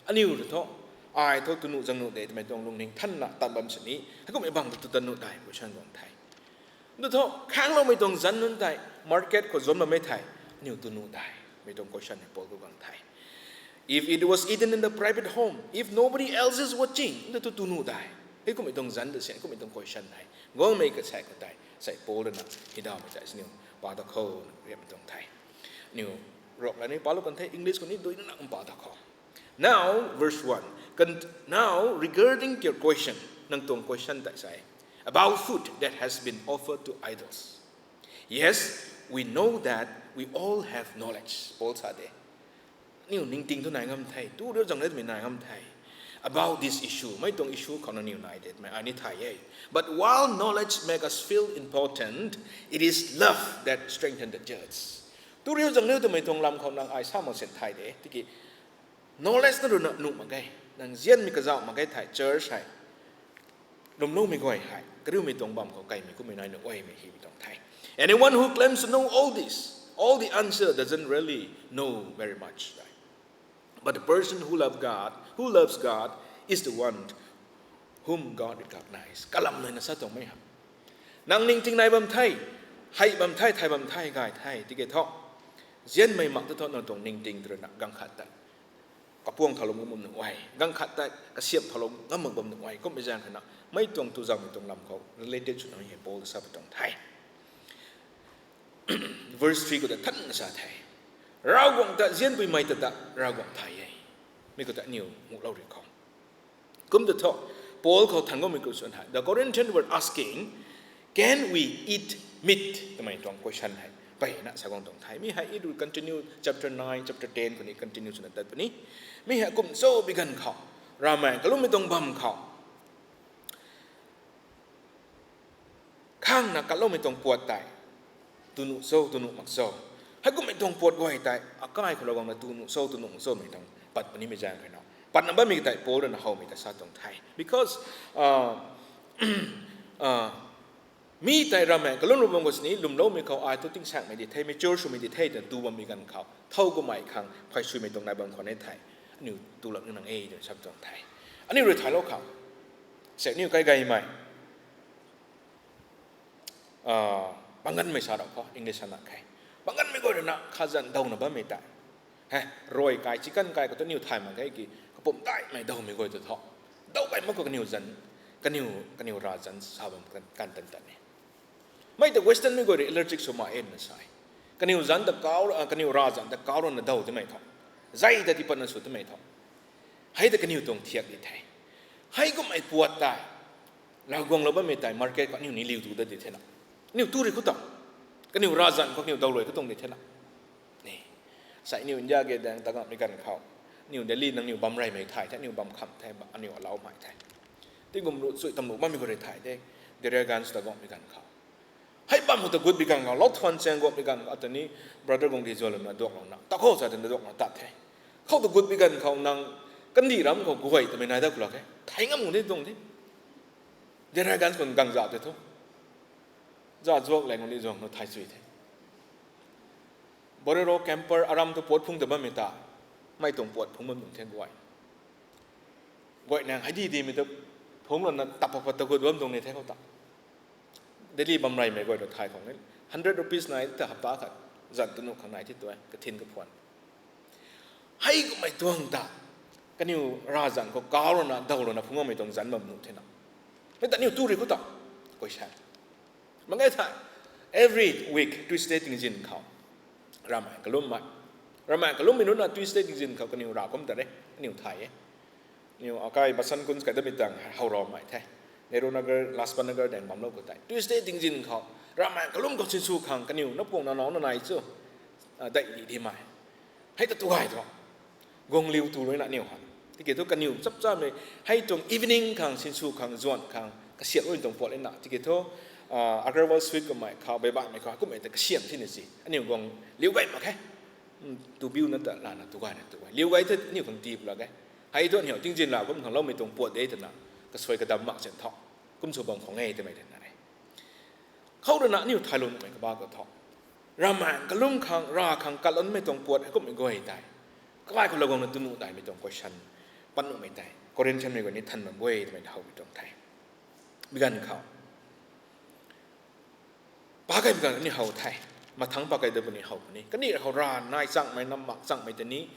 aniu rui thu, ai thu tu nuh zang nuh de twmei tuang lungning thanna tat bam sini, heikummei bam tu tu tat nuh dai question guang the. Ndu thu, khaengloumei tuang zanc nunc tei market khou zuanc bammei thei, aniu tu nuh dai, mei tuang question hei Paul khou guang the. If it was eaten in the private home, if nobody else is watching, ndu thu tu nuh dai. Heikummei tuang zanc ta si, heikummei tuang question hei guangmei kasek khou tei, sei Paul rui na hei dawmei tei siniu pa ta khou, riammei tuang the. Aniu Ruangmei ni palou kan the, English khou ni dui na na pa ta khou. Now, verse one. Con-, now, regarding your question, nang tuang question tei sei, about food that has been offered to idols. Yes, we know that we all have knowledge, Paul sa de. Aniu ningting thu nai ngam the, tu riu zang le twmei nai ngam the. About this issue, mei tuang issue khou na aniu nai de twmei ai ni thay e. But while knowledge make us feel important, it is love that strengthen the church. Tu riu zang le twmei tuang lam khou nang ai sa mak sin thay de, tiki knowledge na rui na nuh mak ge, nang zianmei kazauh mak ge thei church hei, lwmloumei guay hei, kariumei tuang bam khou kaimei kummei nai nuh e mei hei tuang the. Anyone who claims to know all this, all the answer doesn't really know very much. But the person who love God, who loves God, is the one whom God recognize. Kalam nai na sa tuangmei ha. Nang ningting nai bam the, hei bam the, thay bam the, gay the, tiki thu, zianmei mak tu thu nang tuang ningting tu rui na ganv khat tei kapuang thalou ngam bam nuh e, ganv khat tei kasiamh thalou ngam mak bam nuh e, kummei zaeng kha na, mei tuang tu zangmei tuang lam khou related swna hei Paul sa pi tuang the. Verse three khou ta thanna sa the. Ravguangc ta zianpuimei ta ta Ravguangc thay e. Mi khou ta aniu muhlou ri khou. Kum ta thu, Paul khou than guangmei khou swn hei, the Corinthians were asking, can we eat meat? Twmei tuang question hei mpeyna sa guang tuang the. Mi hei it will continue chapter nine, chapter ten khou ni continue swna tat puni. Mi hei kum cho bi ganv khou, ravmaengc kalwmmei tuang bam khou khangna katloumei tuang puat tei, tu nuh cho, tu nuh mak cho. Heikummei tuang puat guay tei akai khou lou guangna tu nuh cho, tu nuh mak cho mei tuang pat punimei zaeng kha na, patna bammei tei Paul rui na howmei ta sa tuang the. Because, uh, uh, mi tei ravmaengc kalum lu bam khou sini lwmloumei khou ai thu tingsaengmei di the, mature swmei di the twna tu bammei ganv khou, thow kummei khang phay suimei tuang nai bam khou ni the, aniu tu lak ni nang e twna sa tuang the. Aniu rui thaylou khou, se aniu kai gaymei Ah, panganmei sa rau khou, English sa na khe. Panganmei guay rui na kha zanc dawna bammei tei, he, rui kai, chicken kai khou tu aniu thay mak khe ki, kapumc daihmei dawmei guay tu thu, daw kai mak khou kaniw zanc, kaniw, kaniw ravzanc sa bam kan, kan tan tan e. Mei ta Westernmei guay rui allergic sw mak e na sa e. Kaniw zanc ta kau, ah, kaniw ravzanc ta kau rana daw timei thu, zay ta tii patna sw timei thu, hei ta kaniw tuang thiak di the. Hei kummei puat tei, Ravguanglou bammei tei market khou aniu ni liu tu dat di thena, aniu tu ri khou ta, kaniw ravzanc khou kaniw dawluai khou tuang di thena. Ni, sai aniu India ge daeng ta ganhmei ganv khou, aniu Delhi nangniw bam reymei thay the, aniu bam kham the, aniu alaumei the. Tingkum ru chui tam lu bammei khou rui thay de, Daryaganj ta ganhmei ganv khou, hei bam khou ta gut bi ganv khou, lou thuan chaeng guangmei ganv khou, ata ni brother guang di zuanlana duaklouna ta khou sa twna duakna tat the. Khou ta gut bi ganv khou nang kandih ram khou guay twmei nai dat khou lak khe, thei ngam gu ni tuang di. Daryaganj khou gangzauh tei thu, Za zuak leng ni zuang nu thay chui the. Bolero, camper, aram tu puat phung ta bammei ta, mei tuang puat phung bam nung the guay. Guay nang hei di dimei tu phung lana tap pat ta gut bam tuang ni the khou ta. Delhi bam reymei guay tu thay khang ni hundred rupees nai ta hapta khat zan tu nuh khang nai the tu e, kathin kaphuan. Hei kummei tuang ta, kaniw ravzan khou kau lana, daw lana phung bammei tuang zanc bam nuh the na. Hei ta aniu tu ri khou ta, koi sa. Mak ge thei, every week Tuesday tingzin khou, ramei kalummei, ramei kalummei nunc na Tuesday tingzin khou kaniw rav kum ta re, aniu thay e. Aniu akai Basan Kunj kai damei tang how raumei the. Nehru Nagar, Lajpat Nagar daeng bamlou khou tei Tuesday tingzin khou ramei kalum khou sinsw khang kaniw na puang na nau na nai chu, a, dai di di mei. Hei ta tu gay thu, guang liu tu rui na aniu ha. Tiki thu kaniw chap chamei, hei tuang evening khang, sinsw khang, zuan khang kasiat rui tuang puat e na. Tiki thu, a, Agarwal Sweet kummei khou, beibaihmei khou kummei ta kasiam sini si aniu guang liu gay mak khe. Tu biu na ta lana tu gay na tu gay liu gay the, aniu khang tii pula ge. Hei thu aniu tingzin la kum khang loumei tuang puat de twna, kasuai kadam mak chan tho, kum sw bam khang e twmei tana e. Khou rui na aniu thailou nuhmei kaba khou tho, ramei kalum khang, rav khang katlou nuhmei tuang puat hei kummei guay tei, kakai khou lou guangna tu nuh daimei tuang question pat nuhmei tei, Corinthianmei guay ni than bam guay twmei howmei tuang the. Biganv khou pakei biganv aniu how the, mathangc pakei da puni how puni. Kaniw khou rav nai changmei, nam mak changmei tei ni,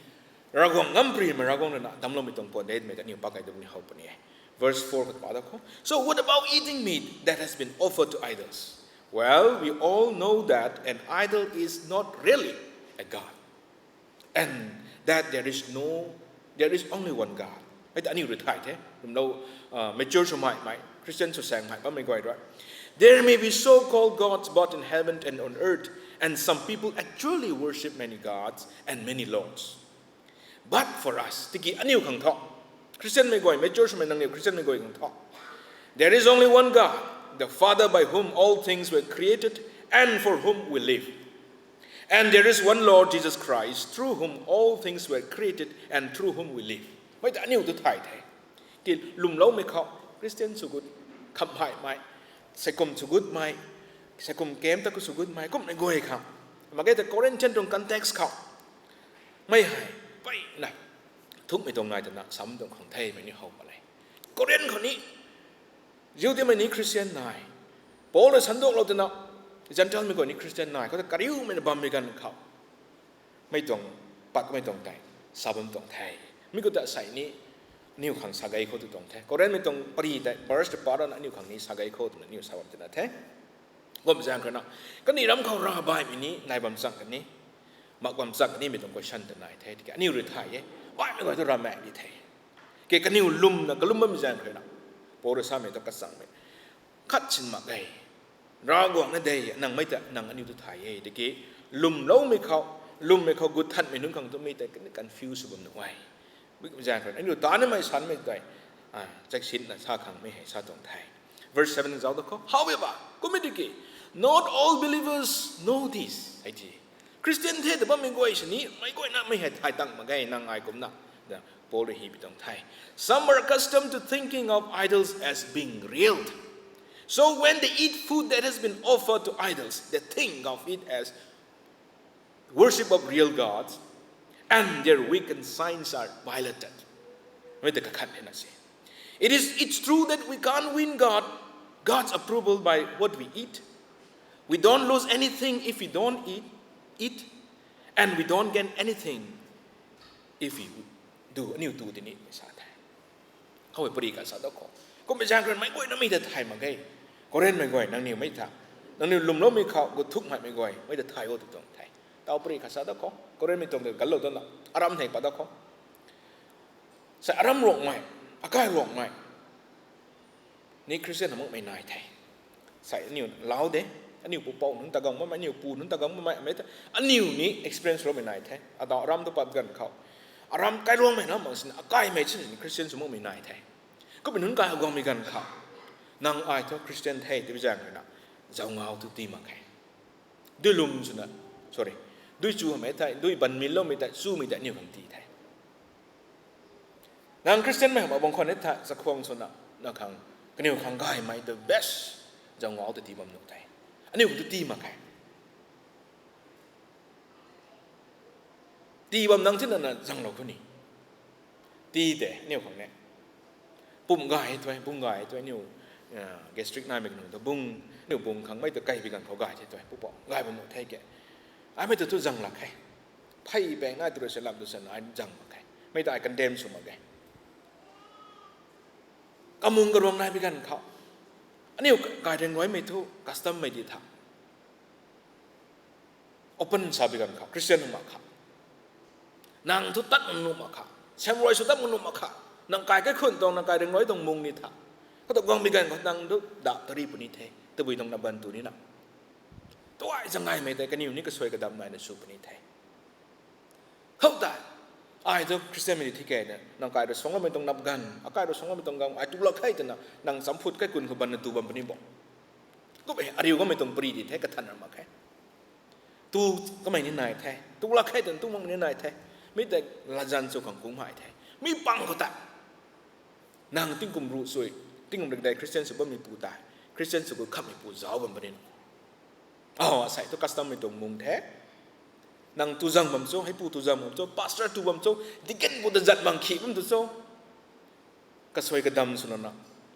Ravguangc ngam primei, Ravguangc rui na damcloumei tuang puat de twmei ta aniu pakei da puni how puni e. Verse four khou pa da khou. So what about eating meat that has been offered to idols? Well, we all know that an idol is not really a god, and that there is no, there is only one God. Hei ta aniu rui thay the, lwmlou, uh, mature swmei mei, Christian sw saeng mei bammei guay rui. There may be so-called gods both in heaven and on earth, and some people actually worship many gods and many lords. But for us, tiki aniu khang tho, Christianmei guay, mature swmei nangniw Christianmei guay khang tho, there is only one God, the Father, by whom all things were created and for whom we live. And there is one Lord Jesus Christ, through whom all things were created and through whom we live. Mei ta aniu tu thay the. Ki lwmloumei khou, Christian sw gut, khamhai mei, seikum sw gut mei, seikum kem ta khou sw gut mei, kummei guay khang. Mak ge ta Corinthian tuang context khou, mei hei, peyna thukmei tuang nai twna sam tuang khang themei ni how mak le. Corinth khou ni, Jihudimei ni Christian nai, Paul rui sanduaklou twna, Gentilemei guay ni Christian nai khou ta kariumei na bammei ganv khou, mei tuang, patmei tuang tei sa bam tuang the. Mi khou ta sei ni, aniu khang sa gei khou tu tuang the. Corinthmei tuang pary tei verse ta pat rana aniu khang ni sa gei khou twna aniu sa bam twna the. Kum zaeng khou na, kaniw ram khou rav baihmei ni nai bam chang kani, mak bam chang kanimei tuang question ta nai the. Tiki aniu rui thay e, baihmei guay tu rav mak di the. Ke kaniw lwmna kalum bammei zaeng khou na, Paul rui samei tu kachangmei khat sin mak e. Ravguangc na de, nang mei ta, nang aniu tu thay e. Tiki lwmloumei khou, lwmmei khou gut thanmei nunc khang tu mi tei kani confuse bam nuh e. Mei zaeng khou aniu tanimei sanmei tei, a, check sinna sa khang mei hei sa tuang the. Verse seven zauc da khou, however, kum e tiki, not all believers know this, hei ti. Christian the ta bammei guay sini, mei guayna mei hei thay tang mak ge, nang ai kumna, da Paul rui hi pi tuang the. Some are accustomed to thinking of idols as being real. So when they eat food that has been offered to idols, they think of it as worship of real gods, and their weak consciences are violated. Mei ta kakhat hei na se. It is, it's true that we can't win God, God's approval by what we eat. We don't lose anything if we don't eat, eat, and we don't gain anything if we do. Aniu tu tini mei sa the. Khou pary khat sa da khou, kummei zaeng khou mei guayna mei ta thay mak ge. Corinthmei guay, nangniw mei ta, nangniw lwmloumei khou gut thukmei mei guay mei ta thay o tu tuang the. Tau pary khat sa da khou, Corinthmei tuang ta galou dana, aram hei pat da khou, sei aram Ruangmei, akai Ruangmei ni Christian na makmei nai the. Sei aniu lau de, aniu pupouc nunc ta gang bammei, aniu pu nunc ta gang bammei, mei ta, aniu ni experience loumei nai the. Atau aram tu pat ganv khou, aram kai Ruangmei na mak sini, akaimei sini Christian sw makmei nai the. Kummei nunc kai guangmei ganv khou, nang ai thu Christian the tw zaeng khou na, zau ngau tu ti mak khe. Dui lwm swna, sorry, dui chu hamei thei, dui banminloumei tei, chumei tei aniu khang ti the. Nang Christian mei hamh bang khwan e thei, chakhwang swna, nang khang, kaniw khang gaymei the best, zau ngau ta ti bam nuh the. Aniu khou tu tii mak khe. Tii bam nang thina na zanglou khou ni. Tii tei aniu khang ne. Pum gay tu, pum gay tu aniu, gastric naimei kanung tu bung, aniu bung khang mei tu kaibi ganv khou gay the tu, pupou gay bam nuh the ke. Aimei tu tu zang lak khe. Phey bang nai tu rui se lam tu san ai zang mak khe. Mei ta ai condemn sw mak ge. Kamung karuang nai bi ganv khou, aniu gay ringruaimei thu custom mei di tha. Open sa bi ganv khou Christian nuh mak kha. Nang thu tat nuh mak kha. Semruai sw tat nuh mak kha. Nang kai kaikhun tuang, nang kai ringruai tuang mung ni tha. Khou ta guang bi ganv khou nang tu dap tari puni the. Tabui tuang na ban tu ni na. Tuai zangaimei tei kaniw ni kasuai kadam naina sw puni the. Khou ta, ai tu Christian mei di thi kena, nang kai rui suangloumei tuang nap ganv, akai rui suangloumei tuang ganv, ai tu lak khe twna, nang champhut kaikhun khou banna tu bam puni bo. Kum e, ariu gammei tuang pri di the, kathan ra mak khe. Tu kamei ni nai the, tu lak khe twna tu makmei ni nai the. Mi tei latzan sw khang kung mai the. Mi pang khou ta, nang tingkum ruh sui, tingkum rikdei Christian sw bammeipu tei, Christian sw khou khameipu zauc bam puni. Asei thu custom mei tuang mung the. Nang tu zang bam cho, heipu tu zang bam cho, pastor tu bam cho, deacon pu ta zat bang khi bam tu cho. Kasuai kadam swna na,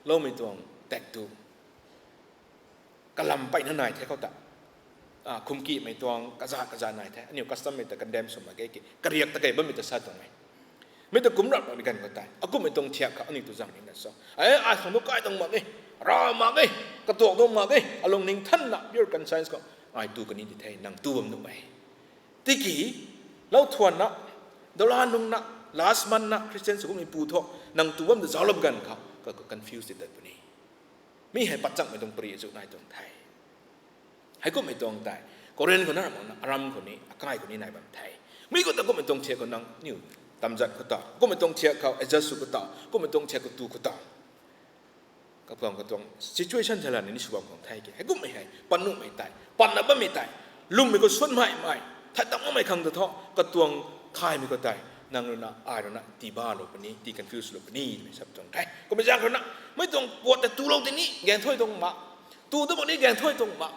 loumei tuang tak tu kalam peyna nai the khou ta. Khumkimei tuang kaza kaza nai the. Aniu custom mei ta condemn sw mak ge ki, kariak ta kei bammei ta sa tuang e. Mi ta kum rap mak bi ganv khou tei, akumhmei tuang thiak khou aniu tu zang ni na so, ai khang tu kai tuang mak e, ra mak e, katuak tuang mak e, alung ning thanna pure conscience khou ai tu kani di the, nang tu bam nuh e. Tiki, lou thuanna, dola nungna, last month na Christian sw kummeipu thu, nang tu bam ta zauclou bi ganv khou ka confuse di tat puni. Mi hei patchakmei tuang pri azu nai tuang the. Heikumhmei tuang tei, Korin khou na ramna, aram khou ni, akai khou ni nai bam the. Mi khou ta kumhmei tuang thiak khou nang niw tamzat khou ta, kumhmei tuang thiak khou adjust sw khou ta, kumhmei tuang thiak khou tu khou ta, kapuang katuang situation thalan ni sw bam khang the ke. Heikumhmei hei, pat nuhmei tei, patna bammei tei, lwmmei khou suanmei mei, thei tam makmei khang ta thu, katuang thaymei khou tei, nang rui na, ai rui na, tii balou puni, tii confuse lou puni, twmei sa tuang the. Kummei zaeng rui na, mei tuang puat ta tulou tini, gaeng thuy tuang ma, tu ta mak ni gaeng thuy tuang ma,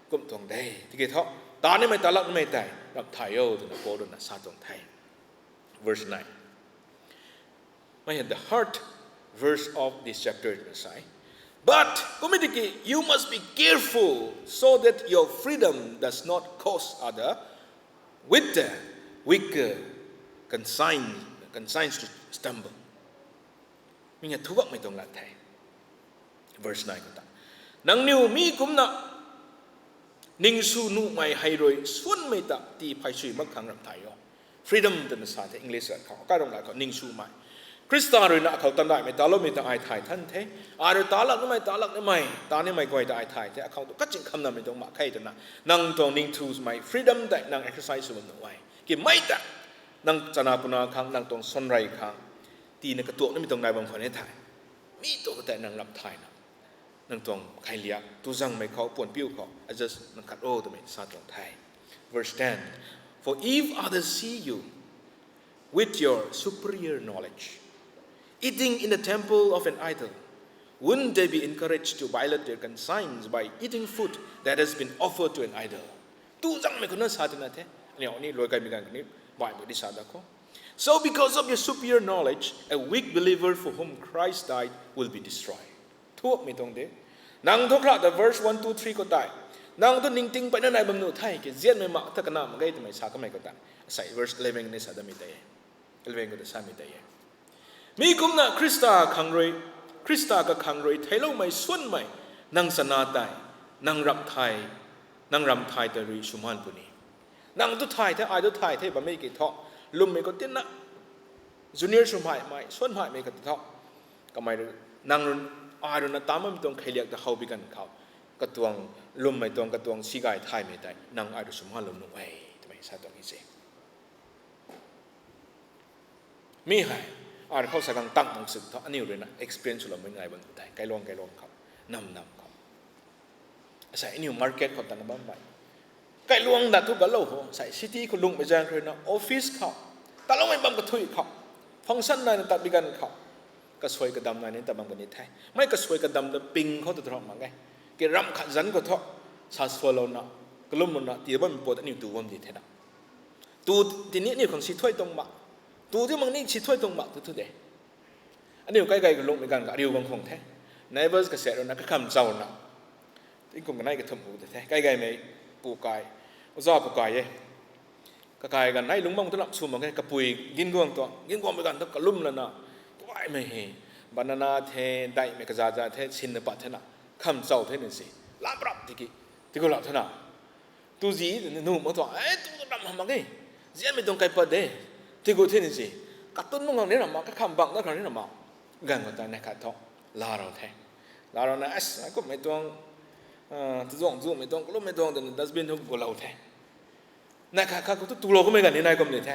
kum tuang de. Tiki thu, ta nimei ta lak nimei tei, rap thay o, twna Paul rui na sa tuang the. Verse nine. Mei hei the heart verse of this chapter twna sa e. But, kummei tiki, you must be careful so that your freedom does not cause other with the weak uh, conscience, conscience to stumble. Mi hei thubakmei tuang lat the. Verse nine khou ta, nangniw mi kumna ningsw nuhmei hei rui suanmei ta tii phay sui mak khang rap thay o. Freedom twna sa the English lat khou, kairung lat khou ningswmei. Khrista rui na akhou tandaihmei taloumei ta ai thay than the. Ai rui ta lak nimei, ta lak nimei, ta nimei guay ta ai thay the. Akhou tu kaching khamnamei tuang mak khe twna, nang tuang ningthumei freedom tei nang exercise sw bam nuh e. Kimei ta, nang chana puna khang, nang tuang suanrei khang, tiina katuak nimei tuang nai bam khou ni the. Mi tu tei nang rap thayna, nang tuang khailiak, tuzangmei khou, puanpiu khou, adjust nang khat o twmei sa tuang the. Verse ten. For if others see you with your superior knowledge, eating in the temple of an idol, wouldn't they be encouraged to violate their conscience by eating food that has been offered to an idol? Tuzangmei khou na sa tina the. Aniu ni luai kaimei ganv kani, Bible di sa da khou. So because of your superior knowledge, a weak believer for whom Christ died will be destroyed. Thukmei tuang de. Nang thu khrah ta verse one, two, three khou tei, nang thu ningting peyna nai bam nuh the, ke zianmei mak ta kana mak ge twmei sa kamei khou tei, asei verse eleven ni sa damei tei e. Eleven khou ta samei tei e. Mi kumna Khrista khang rui, Khrista kakhang rui theicloumei suanmei nang chana tei, nang rap thay, nang ram thay tei rui swmaan puni. Nang tu thay the, ai tu thay the bammei ki thu, lwmmei khou tina, junior swmei mei, suanmei mei ka thu, kamei rui, nang rui, ai rui na ta bammei tuang kheiliak ta how bi ganv khou, katuang, lwmmei tuang katuang si gay thaymei tei nang ai rui swmaan lou nuh e twmei sa tuang e se. Mi hei, ai rui khou sa khang tang mak sw thu, aniu rui na experience swloumei nai bam tei, kailuang kailuang khou, nam nam khou, asei aniu market khou tana bammei, kailuang dat thu galou ho, asei city khou lungmei zaeng rui na office khou, taloumei bam kathui khou, function naina tat bi ganv khou, kasuai kadam nai ni ta bam kani the. Mei kasuai kadam ta ping khou ta thu mak e. Ke ram khat zanc khou thu, Sa sualouna, kalumlouna tii bammei puat aniu tu bam di thena. Tu tini aniu khang si thuai tuang ma. Tu ti mak ni si thuai tuang ma tu thu de. Aniu kai gay kalungmei ganv ka ariu gang khang the. Neighbors kaset ruina kakham chauna. Tingkum kanei kathumh hu de the. Kai gaymei pu kai. Oja pu kai e. Kakai ganv nai lungmang tu lam sw mak ge, kapui ginguang tuang, ginguangmei ganv tu kalum lana, tuaimei he, banana the, daihmei kazaza the, sinna pat thena, kham chau the ni si, lam rap tiki, tiku lau thena. Tu zi, nu mak tuang, e, tu ram hamh mak ge, zianmei tuang kai pat de, tiku the ni si, katun mung khang ni ram ma, kakham bang na khang ni ram ma, ganv khou ta nai khat thu, la rau the. La rau na, as, kummei tuang, tuzuang zumei tuang, kalummei tuang, twna dustbin thu gulou the. Nai khat khat khou tu tulou kummei ganv ni nai kum ni the.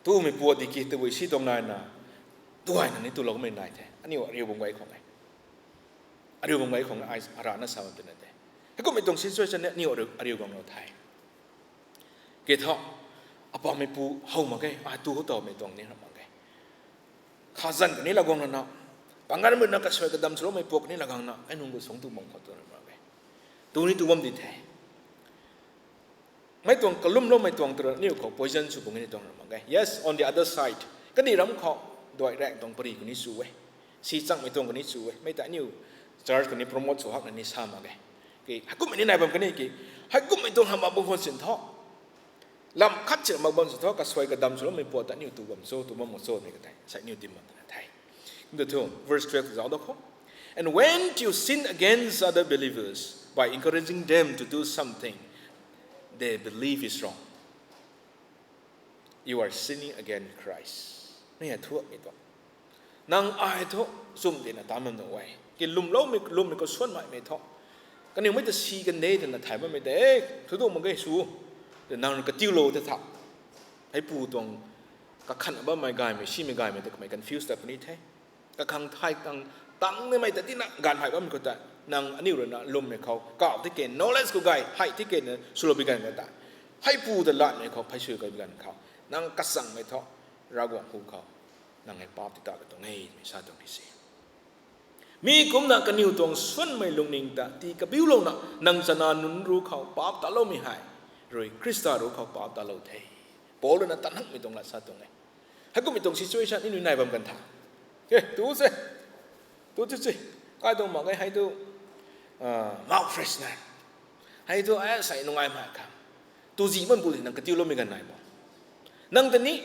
Tumei puat di ki tabui si tuang nai na, tuaina ni tulou kummei nai the. Aniu ariu bam gay khang e. Ariu bam gay khang e, ai arana sa bam twna de. Heikummei tuang situation ni aniu ariu, ariu gang lou the. Ke thu, apaumeipu how mak ge, ai tu khou tawmei tuang ni ram mak ge. Khazan kani la guang lana, panganmei na kasuai kadam swloumei puak kani la guangna, ai nunc gu sung tu bam khou tu ram mak ge. Tu ni tu bam di the. Mei tuang kalumloumei tuang tu rui aniu khou poison sw bung ni tuang ram mak ge. Yes, on the other side, kani ram khou duai raeng tuang pari kani sw e. Si changmei tuang kani sw e. Mei ta aniu church kani promote sw hakna ni sa mak ge. Ki, heikummei ni nai bam kani ki, heikummei tuang hamh mak bam khwan sin thu. Lam khat si mak bam sin thu, kasuai kadam swloumei puat ta aniu tu bam cho, tu bam mak cho ni ka tei. Sai aniu dim bam twna the. Kum tu thu, verse twelve zauc da khou. And when you sin against other believers by encouraging them to do something they believe is wrong, you are sinning against Christ. Mei hei thuakmei tuang. Nang ai thu, chum tina tan bam nuh e. Ki lumloumei, lummei khou suanmaimei thu. Kaniwmei ta si kan de twna thay bammei tei, e, thu tu mak ge sw. Tei nang katiulou ta tha. Heipu tuang, kakhan bammei gaymei, simei gaymei ta kamei confuse ta puni the. Kakhang thay tang, tang nimei ta tina ganv hei bammei khou ta, nang aniu rui na lummei khou, kau tiki knowledge khou gay, hei tiki na swlou bi ganv khou ta. Heipu ta lanmei khou, phey sw kai bi ganv khou. Nang kachangmei thu, Ravguangc hu khou. Nang hei paap ti ta ka tuang e, mei sa tuang ni si. Mi kumna kaniw tuang suanmei lungning ta, tii kabiulouna, nang chana nunc ru khou paap taloumei hei, rui Khrista ru khou paap talou the. Paul rui na tanhakmei tuang lat sa tuang e. Heikummei tuang situation ni nui nai bam kan tha. E, tu se. Tu tu se. Kai tuang mak e hei tu, ah, mouth freshener. Hei tu, e, sai nungai mak kha. Tu zi man bu di nang katiuloumei ganv nai bo. Nang ta ni,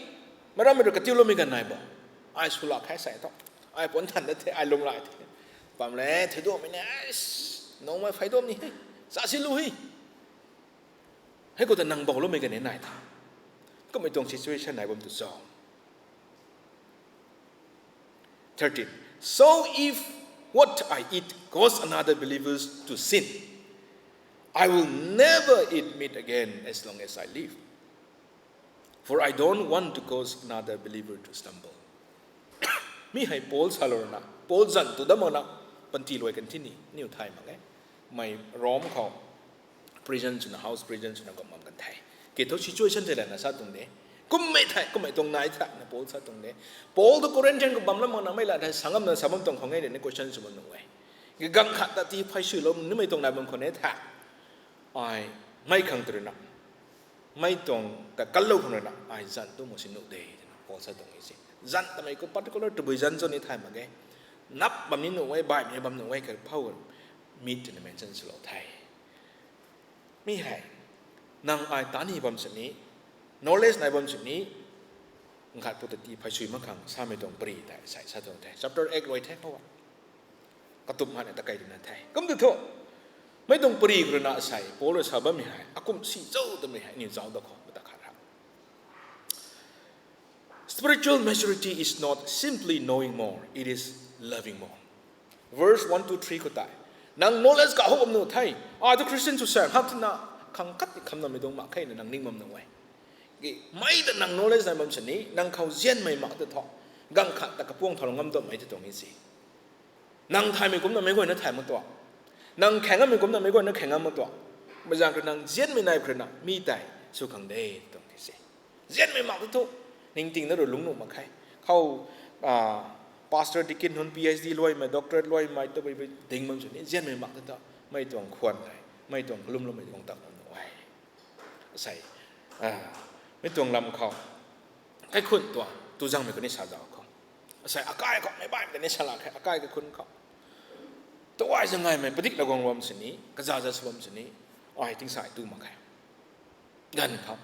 marammei rui katiuloumei ganv nai bo. Ai swlak khe sai thu. Ai puan than da the, ai lung lai the. Pam le, thei duammei ni, e, nungmei phey duam ni he. Sa si lu he. Hei khou ta nang bouloumei ganv ni nai tha. Kummei tuang situation nai bam tu cho. Thirteen. So if what I eat cause another believers to sin, I will never eat meat again as long as I live. For I don't want to cause another believer to stumble. Mi hei Paul salou na, Paul zanc tu dam mak na, panty luai kan tini, niw thay mak e. Mei Rome khou, prison swna, house prison swna kum bam kan the. Ke thu situation thei lana sa tuang de. Kummei thei, kummei tuang nai thei na Paul sa tuang de. Paul tu Corinthian khou bam lam mak na mei la thei sangam na sa bam tuang khou nge de ni question sw bam nuh e. Ke ganv khat ta tii phey swlou nimei tuang nai bam khou ne the. Ai, mei khang tu rui na. Mei tuang ta kanlou khang rui na, ai zanc tu mak si nuh de, twna Paul sa tuang e se. Zanc tamei khou particular tabui zanc cho ni thay mak ge. Nap bam ni nuh e, baihmei bam nuh e, kha phou meat twna mention swlou the. Mi hei, nang ai ta ni bam sini, knowledge nai bam sini, nkhat pu ta tii phey sw mak khang samei tuang pari tei sai sa tuang the. Chapter eight rui the khou a. Katup hana ta kai dina the. Kum tu thu, mei tuang pari khou rui na sai, Paul rui sa bammei hei, akum si zauc tamei hei, ni zauc da khou, mata khat ra. Spiritual maturity is not simply knowing more, it is loving more. Verse one, two, three khou tei, nang knowledge kahou bam nuh the, ai tu Christian sw sa hak twna, khang khat ti kham namei tuang mak khe na nang ning bam nuh e. Ki, mei ta nang knowledge nai bam sini, nang khou zianmei mak ta thu, ganv khat ta kapuang thau ngam tuamhmei ta tuang e si. Nang thaymei kumcna meic guayna thay mak tuang. Nang khaeng ngammei kumcna meic guayna khaeng ngam mak tuang. Mei zaeng khou nang zianmei nai khou rui na mi tei sw khang de tuang the se. Zianmei mak tu thu, ningtingna rui lungc nuh mak khe. Khou, pastor, deacon hun, P H D luaimei, doctorate luaimei, tabui bui ding bam sini, zianmei mak tu thu, mei tuang khwan hei. Mei tuang kalumloumei tuang tak lam nu e. Asei, mei tuang lam khou, kaikhun tuang tuzangmei kani sa zau khou, asei akai khou mei baihmei tei ni salak khe, akai kaikhun khou, tawai zangaimei padik la guang bam sini, kazaza sw bam sini, ai tingsaih tu mak khe. Ganv khou,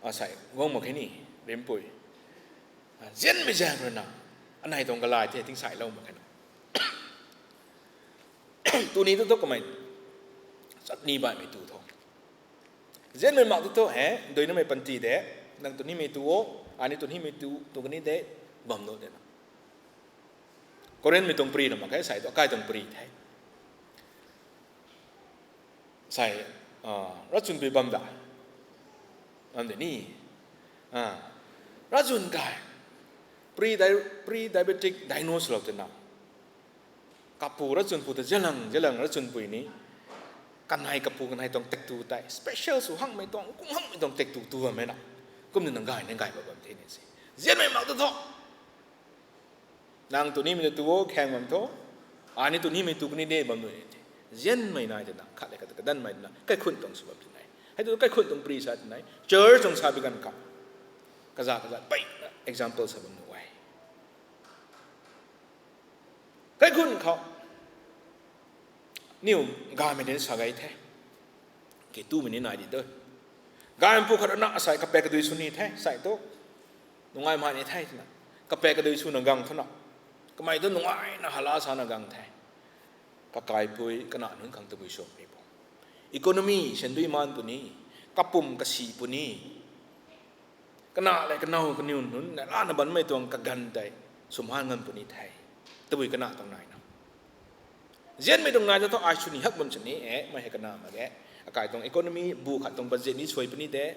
asei guang mak khe ni, rimpui, zianmei zaeng rui na, anei tuang galai the tingsaih lou mak khe na. Tuni tu thu kamei chatni baihmei tu tho. Zianmei mak tu thu he, duinamei panty de, nang twnimei tu o, ani twnimei tu, tu kani de, bam nu de na. Korinthmei tuang pri na mak khe, asei tu akai tuang pri the. Asei, ravchunpui bam da, bam de ni. Ravchun kai, pre-di-, pre-diabetic diagnose lou twna, kapu ravchunpu ta zianlang zianlang ravchunpui ni, kanei kapu kanei tuang taektw tei special sw hangmei tuang, kung hangmei tuang taektw tu bammei na. Kumna nang gay na gay bam bam the ni se. Zianmei mak tu thu, nang twnimei tu o khang bam tho, ani twnimei tu kani de bam nu e the. Zianmei nai twna, khat le khat kadanmei twna kaikhun tuang sw bam twna, hei tu kaikhun tuang pri sa twna, church tuang sa bi ganv khou, kaza kaza peyna example sa bam nu e. Kaikhun khou, niw gaymei ni sa gay the. Ki tumei ni nai di tu. Gaymei pu khat rui na asei kapaek kadui sw ni the, asei tu nungai mei ni the twna, kapaek kadui swna gang thuna, kamei tu nungaina hala sana gang the. Kakaipui kana nunc khang tabui sw ni bo. Economy sandui maan puni, kapum kasi puni, kana le kanow kaniw nunc na lana banmei tuang kaganv tei swmaan ngan puni the. Tabui kana tuang nai na. Zianmei tuang nai ta thu ai sw ni hak bam sini e, mei hei kana mak ge. Akai tuang economy bu khat tuang budget ni suai puni de.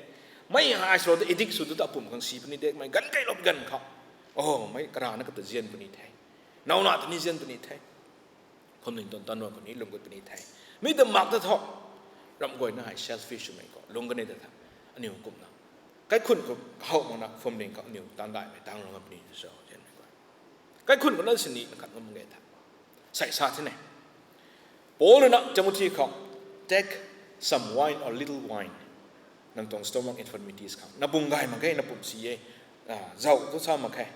Mei hei ai sw ta addict sw tu ta apum khang si puni de, mei ganv kailou ganv khou, o, mei karana kata zian puni the. Nowna ta ni zian puni the. Phuamling tuang tanruan khou ni lung gut puni the. Mi ta mak ta thu, ramh guayna hei selfish swmei khou lung kani ta tha. Aniw kumna, kaikhun khou how makna phuamling khou aniw tang gaymei tang lung puni so zianmei khou, kaikhun khou na sini na khat ngam ge tha. Sei sa thina, Paul rui na Timothy khou, take some wine or little wine, nang tuang stomach infirmities khang na bung gay mak ge, na pum si e, zauh tu sa mak khe,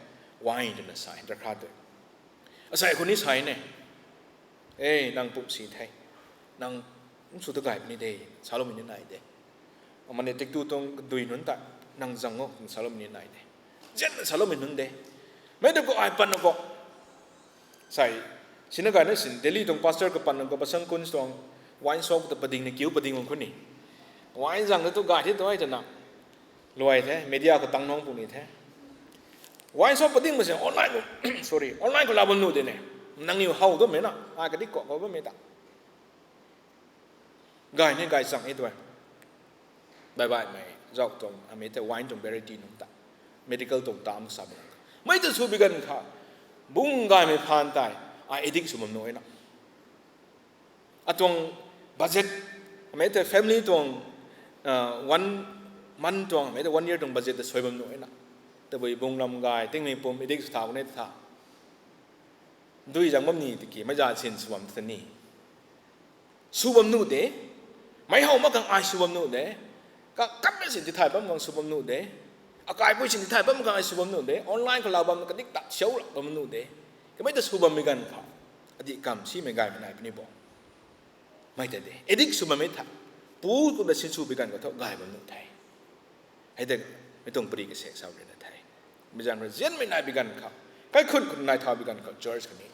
wine twna sa e, drakha tei. Asei khou ni sa e ne, e, nang pum si the, nang sw ta gay puni de, saloumei ni nai de. Amani tiktu tuang kadui nunc ta, nang zang o, saloumei ni nai de. Zianna saloumei nunc de. Mei ta khou ai pan khou, sei, sina gayna sin Delhi tuang pastor kapan khou pasang kun tuang wine shop ta pading ni kiu pading khou ni, wine zang na tu gay the tu ai twna, luai the, media khou tang nang puni the. Wine shop pading mak se online khou, sorry, online khou la bam nu de ne. Nangniw how dammei na, ai kadik khou khou bammei ta, gay ni gay chang e tu e. Baih baihmei zauh tuang amei tei wine tuang variety nunc ta, medical tuang ta mak sa bam, mei ta sw bi ganv khou, bung gaymei phaan tei, ai addict sw bam nu e na. Atuang budget, amei tei family tuang, one month tuang, amei tei one year tuang budget ta suai bam nu e na. Tabui bung lam gay tingmei pum addict sw thau ne tha, dui zang bam ni tiki meic za sin sw bam ta ni, sw bam nu de. Meic how mak khang ai sw bam nu de. Ka katmei sin tithay bam khang sw bam nu de. Akaipui sin tithay bam khang ai sw bam nu de. Online khou la bam kadik tat siau lak bam nu de. Kamei ta sw bammei ganv khou, adih kam simei gaymei nai puni bo. Mei ta de, addict sw bammei tha, pu kumna sinsw bi ganv khou thu gay bam nu the. Hei de, mei tuang pari kasek sa rui na the. Mi zang rui zianmei nai bi ganv khou, kaikhun khou nai thau bi ganv khou church khou ni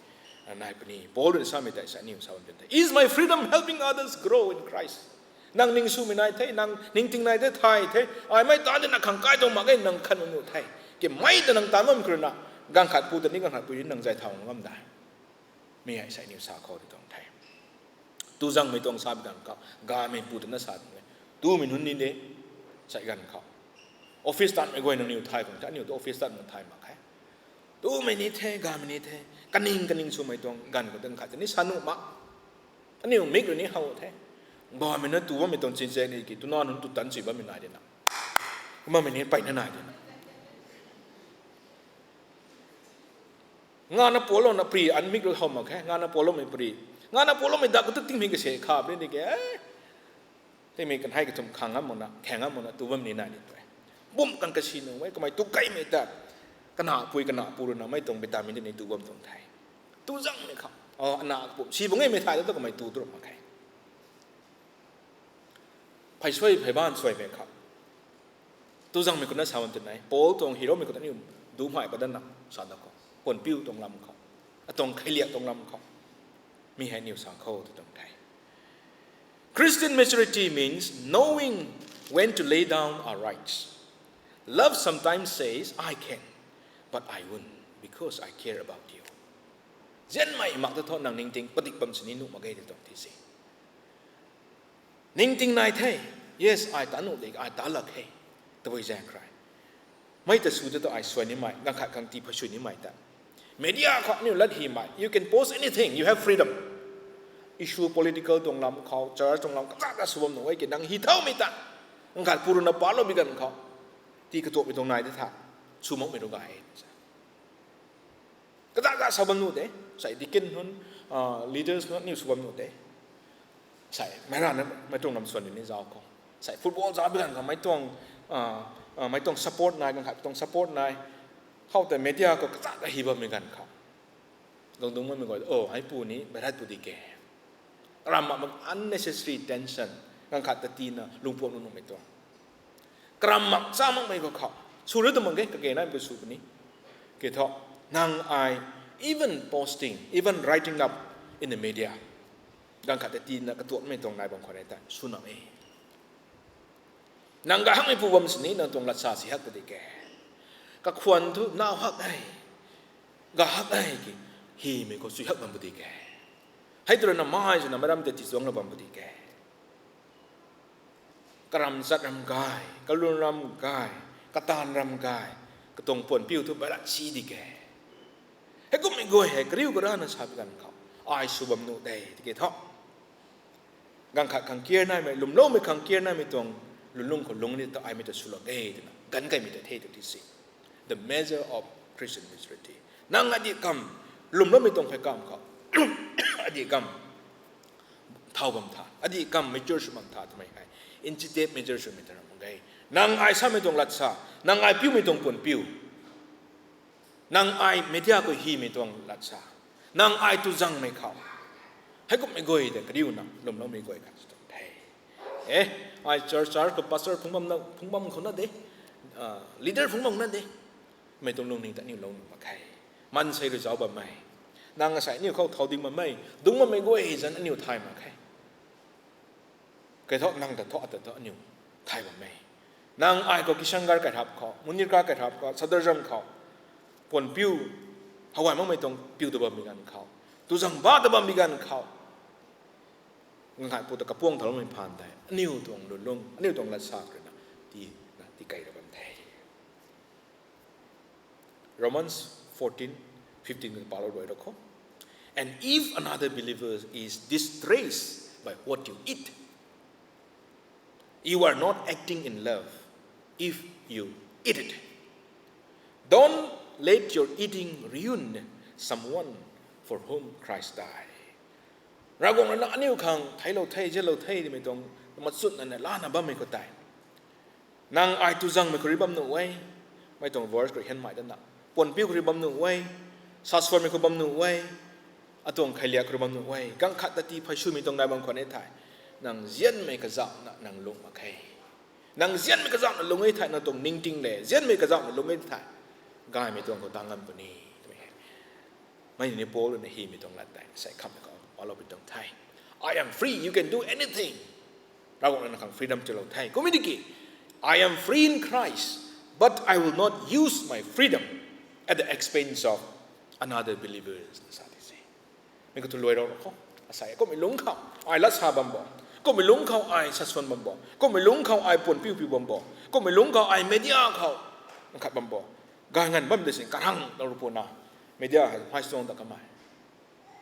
nai puni. Paul rui samei tei sa aniw sa bam the, is my freedom helping others grow in Christ? Nang ning swmei nai the, nang ningting nai the, thay the, ai mei ta de na khang kai tuang mak ge, nang khan bam nu the. Kamei ta nang taanv bam khou rui na, ganv khat pu ta ni ganv khat pu ni nang zay thau ngam de. Mi hei sei aniw sa khou rui tuang the. Tuzangmei tuang sa bi ganv khou, gaymei pu twna sa tuang e. Tumei nunc ni de, sei ganv khou. Office tanmei guay nangniw thay khang the, aniw tu office tanmei thay mak khe. Tumei ni the, gaymei ni the, kaning kaning swmei tuang ganv khou tang khat ta ni sa nuh mak. Aniw mik rui ni how the. Bammei na tu bammei tuang chinchek ni ki, tuna nunc tu tan chui bammei nai de na. Kumna mei ni peyna nai de na. Ngana pualouna pri an mik rui how mak khe, ngana pualoumei pri. Ngana pualoumei dak khou tu tingmei kase kha puni di ke. Timei kanhei kathumh khang ngam makna, khaeng ngam makna tu bam ni nai ni tu e. Bum kan kasi nung e, kamei tu kaimei ta. Kana pui kana pu rui na mei tuang vitamin ni tu bam tuang the. Tu zangmei khou, ana kapum si bang e mei thay ta kamei tu tu mak khe. Phey suai, phey ban suaimei khou. Tu zangmei kuna sa bam tw nei. Paul tuang hei roumei khou ta niw dumei padan na sa da khou. Puanpiu tuang lam khou. Atuang kheiliak tuang lam khou. Mi hei niw sa khou tu tuang the. Christian maturity means knowing when to lay down our rights. Love sometimes says, I can, but I won't, because I care about you. Zianmei mak ta thu nang ningting padik bam sini nuh mak ge tw tuang ti se. Ningting nai the, yes, ai ta nuh de, ai ta lak he, tabui zaeng krai. Mei ta sw ta tu ai suai nimei, ganv khat khang tii phey sui nimei ta. Media khou aniu lat hymei, you can post anything, you have freedom. Issue political tuang lam khou, church tuang lam, kazat ta sw bam nuh e ki nang hi thaumei ta. Ganv khat pu rui na palou bi ganv khou. Tii katuakmei tuang nai de tha, sw makmei rui gay. Kazat kazat sa bam nuh de, sei deacon nunc, leaders nunc aniu sw bam nuh de. Sei mei rana mei tuang lam suan ni zauc khou. Sei football zauc bi ganv khou mei tuang, mei tuang support nai, ganv khat tuang support nai. Khou tei media khou kazat ta hi bammei ganv khou. Lungdungc bammei guay, o, hei pu ni, bairat pu di ke. Karam mak mak unnecessary tension, ganv khat ta tina lungpuan nuh nuhmei tuang. Karam mak cha makmei khou khou. Sw ru tu mak ge, kage nai pu sw puni. Ke thu, nang ai, even posting, even writing up in the media. Ganv khat ta tina katuakmei tuang nai bam khwan e ta, sw nam e. Nang gahakmei pu bam sini, nang tuang latsa si hak pu di ke. Kakhwan thu nau hak e. Gahak e ki, hymei khou sui hak bam pu di ke. Hei tu rui na mai swna meic ram tei tichuang la bam pu di ke. Karam chat ram gay, kalun ram gay, kataanv ram gay, katuang puanpiu thu bailat si di ke. Heikummei guay hei kariu karana sa bi ganv khou, ai sw bam nuh de tiki thu. Ganv khat khang care naimei, lwmloumei khang care naimei tuang lwnlung khou lung ni ta aimei ta swlou de twna ganv kaimei ta the tw ti si. The measure of Christian maturity. Nang adih kam, lwmloumei tuang phey kam khou, adih kam thau bam tha, adih kam mature sw bam tha twmei hei, inchitep mature swmei ta ram mak ge. Nang ai samei tuang latsa, nang ai piumei tuang puanpiu, nang ai media khou hymei tuang latsa, nang ai tu zangmei khou, heikummei guay ta kariuna lwmloumei guay khat sw tuang the. E, ai church, church khou pastor phungc bam na, phungc bam khou na de, leader phungc bam na de. Mei tuang lungning ta aniu lou nuh mak khe. Maansei rui zauc bammei, nang asei aniu khou thau ding bammei, dungc bammei guay zan aniu thay mak khe. Kei thu nang ta thu ata thu aniu thay bammei. Nang ai khou Kishangarh kairap khou, Munirka kairap khou, Sadar zam khou, puanpiu, hawai makmei tuang piu ta bammei ganv khou, tu zang ba ta bammei ganv khou, ngai pu ta kapuang thaloumei phaan tei aniu tuang lwnlung, aniu tuang latsa rui na, tina tikei ra bam the. Romans fourteen fifteen khou palou rui ro khou. And if another believer is distressed by what you eat, you are not acting in love if you eat it. Don't let your eating ruin someone for whom Christ died. Ravguangc rui na aniu khang theiclou the, zianlou the twmei tuang machutna na lana bammei khou tei, nang ai tu zangmei khou rui bam nuh e, mei tuang verse khou rui hianmei dana, puanpiu khou rui bam nuh e, sasuanmei khou bam nuh e, atuang kheiliak khou rui bam nuh e, ganv khat ta tii phey swmei tuang nai bam khwan e thei, nang zianmei kazauhna nang lung mak khe. Nang zianmei kazauhna lung e thei, nang tuang ningting le zianmei kazauhna lung e thei, gaymei tuang khou tang ngam puni. Mei ni Paul rui na hymei tuang lat tei sei khamhmei khou paloupui tuang the. I am free, you can do anything. Ravguangc rui na khang freedom tiilou the. Kum e tiki, I am free in Christ, but I will not use my freedom at the expense of another believers, sa di se. Mi khou thu luai rou khou, asei kummei lungc khou ai lat sa bam bo, kummei lungc khou ai sasuan bam bo, kummei lungc khou ai puanpiu piu bam bo, kummei lungc khou ai media khou nkhat bam bo, gay nganv bam de sin karang lou ru puna, media hei mei suang ta kamei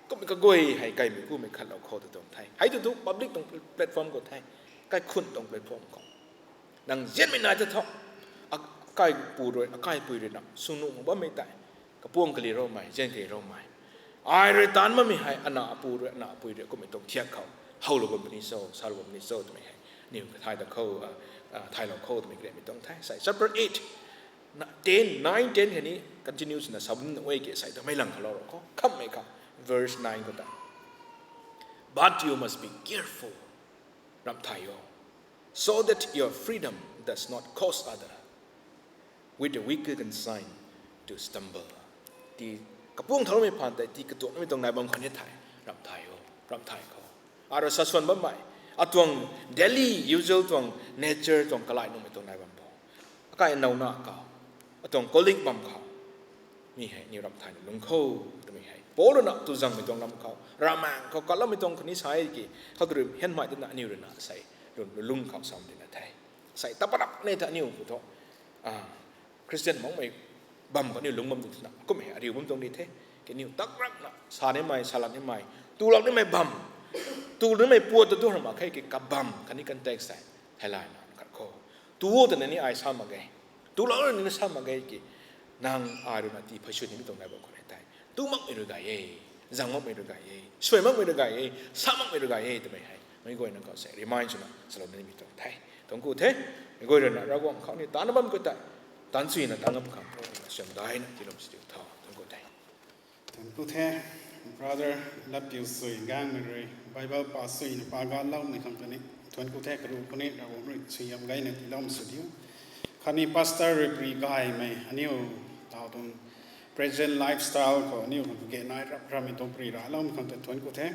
kummei kaguay hei kaimei kumei khatlou khou ta tuang the. Hei tu tu public tuang platform khou the, kaikhun tuang platform khou. Nang zianmei nai ta thu, akaipu rui, akaipui rui na sw nuh mak bammei tei, kapuang kali roumei, zian kali roumei, ai rui taanc bammei hei ana apu rui, ana apui rui kummei tuang thiak khou howlou bam puni cho, salou bam puni cho twmei hei Niw thay da khou, uh, uh, thaylou khou twmei kariamei tuang the. Sai chapter eight, na, ten, nine, ten hei ni continue swna sa bam na e ke, sai ta mei lang khalou ro khou. Khammei kha, verse nine khou ta. But you must be careful, ramh thay o, so that your freedom does not cause other with a wicked conscience to stumble. Ti kapuang thaumei phaan tei, ti katuakmei tuang nai bam khan e thei, ramh thay o, ramh thay khou. Aro sa swan bammei, atuang daily usual tuang nature tuang kalai nuhmei tuang nai bam bo. Akai nau na khou, atuang colleague bam khou, mi hei, niw ramh thayna lung khou, twmei hei. Paul rui na tuzangmei tuang lam khou, ravmaengc khou kalammei tuang khatni sa e ki, khou tu rui hianmei twna aniw rui na sei, run lung khou sam dina the. Sei taparak ne ta aniw khou thu, ah, Christian makmei bam khou aniw lung bam twna, kum hei ariu bam tuang di the. Kaniw takrakna, sa nimei, salat nimei, tulak nimei bam, tu nimei puat ta tu ram mak khe ki kabam, khatni context hei, hei lai na khat khou. Tu o twna ni ai sa mak ge. Tulak ni sa mak ge ki, nang ai rui na ti phey sw nimei tuang nai bam khou ne tei. Tu makmei rui gay e, zang makmei rui gay e, suai makmei rui gay e, sa makmei rui gay e, twmei hei. Mei guayna khou sei, remind swna, salou nimei tuang the. Tuang ku the, mei guay rui na, Ravguangc khou ni, tana bam khou tei, tan suina, tangam khang, siam daina, tilum si tha, tuang ku the. Thuan ku the, brother, lap piu sui, gangmei rui, Bible pa suina, pa ganloumei khang kani, thuan ku the, karu khou ni, Ravguangc rui, suihiam gayna, tiloumei sw diu. Khatni pastor rui pri gaymei, aniw, tau tuang, present lifestyle khou, aniw khang ge nai rap rammei tuang pri raloumei khang tei thuan ku the.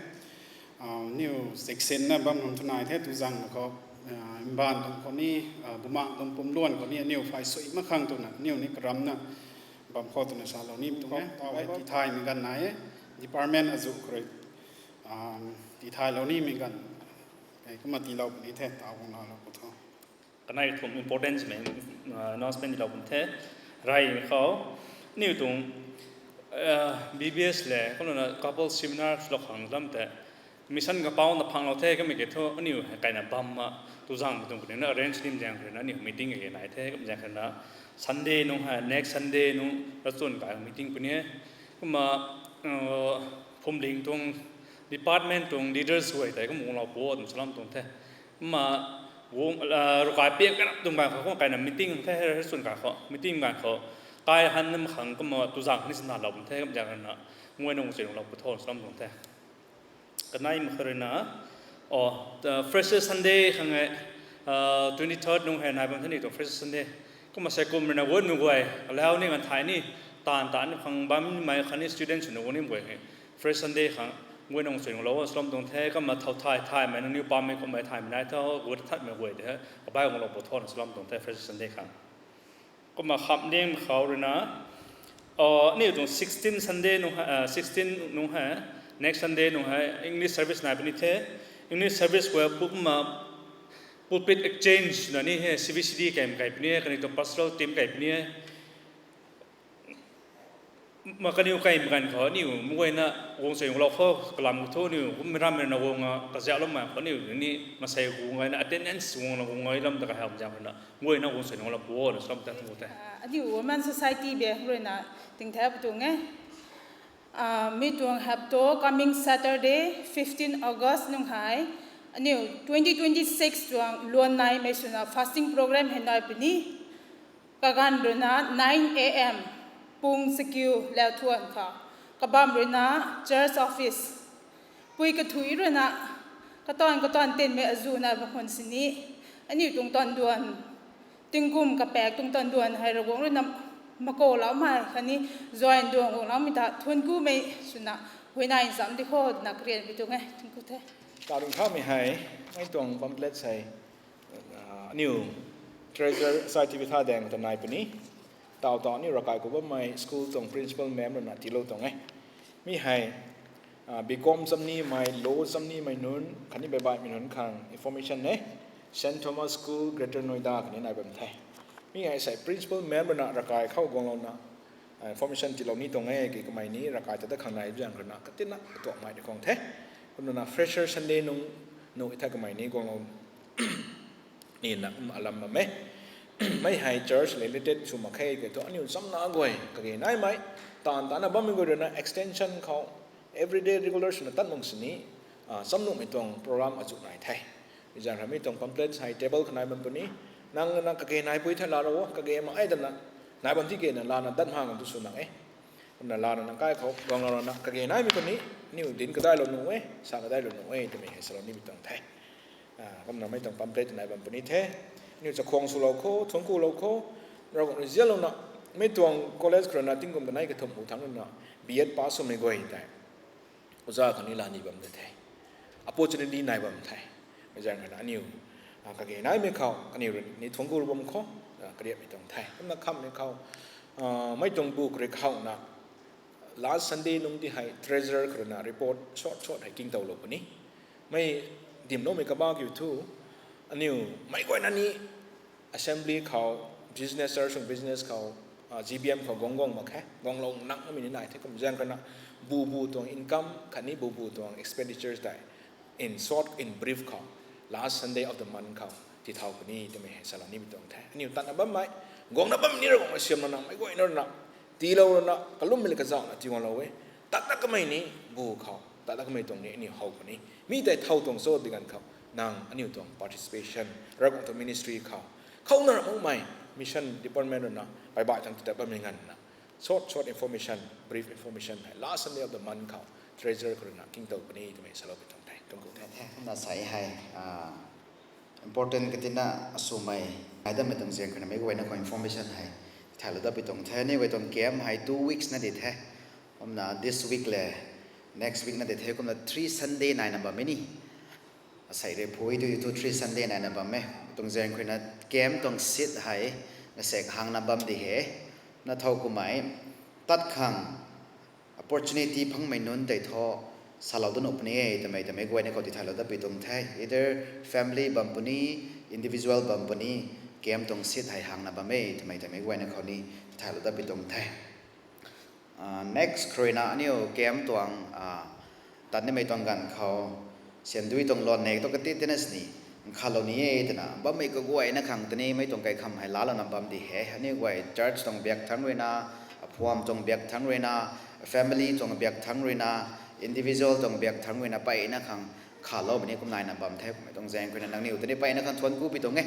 Ah, aniw section na bam khang tu nai the, tuzang khou, ah, mbaanv tuang khou ni, ah, bumaeng tuang pumluan khou ni, aniw phay sui mak khang twna, aniw ni karamna, bam khou twna salou nimei tuang e. Tau hei tithaymei ganv nai e, department azu khou rui, ah, tithaylou nimei ganv, e, kumna tilou puni the, tau guang laalou khou tho. Kanei thum importance mei, ah, announcement tilou pun the. Reymei khou, aniw tuang, ah, B B S le, kumna couples seminar lou khang lam tei, mission kapouc na phanglou the, kamei ke thu, aniw hei kaina bam ma, tuzangmei tuang kaniw na arrange nim zaeng khou rui na, aniw meeting e nai the, kum zaeng khou rui na, Sunday nung hei, next Sunday nung, racun kai meeting puni e. Kumna, uh, Phwamling tuang department tuang leaders guay tei kum guanglou pu o twna salam tuang the. Kumna, guang, ah, rukai piak kanap tuang ganv khou, kumna kaina meeting the, racun kai khou, meeting ganv khou, kai han nam khang kumna tuzang ni sana lou pun the, kum zaeng khou rui na, nguayna guang suai lou pu tho salam tuang the. Kanei mak khou rui na, o, Freshers Sunday khang e, ah, twenty third nung hei nai bam the ni tuang Freshers Sunday. Kumna sei kum rui na guangmei guay, alau ni ganv thay ni, taanv taanv khang bammei khatni student swna guang nimei guay hei, Freshers Sunday khang, nguayna guang suai lou salam tuang the, kumna thow thay thaymei nangniw pammei kummei thaymei nai tho, gut thatmei guay de, kabai guanglou pu tho na salam tuang the, Freshers Sunday khang. Kumna khamding khou rui na, ah, aniw tuang sixteen Sunday nung hei, ah, sixteen nung hei, next Sunday nung hei, English service nai puni the, English service khou pu kumna pulpit exchange na ni hei, C B C D kai kai puni e, kaniw tuang pastoral team kai puni e. Ma kaniw kaimei ganv khou aniw mei guayna guang suai guanglou khou kalam khou thu aniw kum rammei na guang a kaziaploumei khou aniw ni masei guang gayna attendance guangna guang gay lam ta kaham zaeng khou na mei guayna guang suai guanglou pu o na salam ta tuang te. Ah, aniw Women Society bang rui na tingthau pu tuang e. Ah, mi tuang hap tu coming Saturday, fifteen August nung hei, aniw twenty twenty-six tuang luan naimei swna fasting program hei nai puni. Kaganv rui na nine A M, pung sakiu lau thuan khou. Kabam rui na church office. Pui kathui rui na kataanv kataanv tinmei azu nai bam khwan sini, aniw tuang taanv duan, tingkum kapaek tuang taanv duan hei Ravguangc rui na makou loumei khatni join duan guang loumei ta thuan kumei swna huayney zam di khou twna karian pi tuang e. Thuan ku the. Taw ringthaumei hei, mei tuang pamphlet hei, ah, aniw Treasurer Sai Tivitha Daeng ta nai puni. Taw taw aniw ravkai khou bammei school tuang principal ma'am rui na tiilou tuang e. Mi hei, ah, B Com zam nimei, law zam nimei nunc, khatni baibaihmei nunc khang information e. Saint Thomas School, Greater Noida khatni nai bam the. Mi hei sei principal ma'am rui na ravkai khou guanglouna, ah, information tiilou ni tuang e, ki kamei ni ravkai ta dat khang nai zaeng rui na katina katuakmei di khang the. Kumna na Fresher Sunday nung, nung itha kamei ni guanglou nina, um, alam bam e. Mei hei church related sw mak khe ke thu aniw chamna guay kage naimei, taanv tana bammei guay rui na extension khou everyday regular swna tat nung sini, ah, cham nuhmei tuang program azu nai the. Zang ramei tuang pamphlet hei table khou nai bam puni. Nang na kage nai pui the laa ro, kage ma ai dana nai bam ti ke na lana dat hang tu sw nang e. Kumna lana nang kai khou guanglou rana kage naimei khou ni, aniu dinc kadailou nuh e, sa kadailou nuh e twmei hei salou nimei tuang the. Kumna mei tuang pamphlet nai bam puni the. Aniu chakhwang swlou khou, thuanc kulou khou, Ravguangc rui zianlouna, mei tuang college khou rana tingkum kanei kathumh hu thangc rana B.Ed pass swmei guay tei oja khou ni laa ni bam de the. Opportunity nai bam the. Mei zaeng khou na aniu kage naimei khou aniu rui ni thuanc ku bam khou kariapmei tuang the. Kumna khamhmei khou mei tuang bu kari khouna last Sunday nungc ti hei treasurer khou rui na report short short hei kingtowlou puni. Mei dimloumei kaba kiu thu, aniu meic guayna ni assembly khou, business, church tuang business khou, GBM khou guang guang mak khe, guanglou nang mei ni nai the. Kum zaeng khou na bu bu tuang income khatni bu bu tuang expenditures tei in short, in brief khou last Sunday of the month khou tithau puni twmei hei salou nimei tuang the. Aniu tatna bammei, guangna bammei ni Ravguangc rui siamna nang meic guayna rui na tiilou rui na kalummei le kazauhna tiiguanglou e. Tat tat kamei ni bu khou tat tat kamei tuang ni aniu how puni. Mi tei thow tuang cho di ganv khou nang aniu tuang participation Ravguangc tuang ministry khou khouna ra makmei mission department rui na baihbaih tang titat bammei nganvna short short information, brief information hei last Sunday of the month khou treasurer khou rui na kingtow puni twmei saloupui tuang the. Thuanc ku the. Kumna sei hei important katina aswmei ai datmei tuang zaeng khou na meic guayna khou information hei tithaylou datpui tuang the. Aniu guay tuang camp hei two weeks na di the. Kumna this week le next week na di the. Kumna three Sunday naina bam e ni. Asei rui phui tu tu three Sunday naina bam e. Tuang zaeng khou na camp tuang seat hei nasek hangna bam di he. Na thow kumei tat khang opportunity phangmei nunc tei thu salou dat nuh puni e twmei tei meic guayna khou tithaylou datpui tuang the. Either family bam puni, individual bam puni, camp tuang seat hei hangna bam e twmei tei meic guayna khou ni tithaylou datpui tuang the. Next khou rui na aniu camp tuang tat nimei tuang ganv khou siandui tuang luan nek tu kati tina sini nkhavlou ni e twna bammei kaguayna khang tini mei tuang kaikham hei laalouna bam di he. Aniu guay church tuang biak thangc rui na, aphuam tuang biak thangc rui na, family tuang biak thangc rui na, individual tuang biak thangc rui na mpeyna khang nkhavloumei ni kum naina bam the. Mei tuang zaeng khou na nangniw tini mpeyna khang thuanc ku pui tuang e.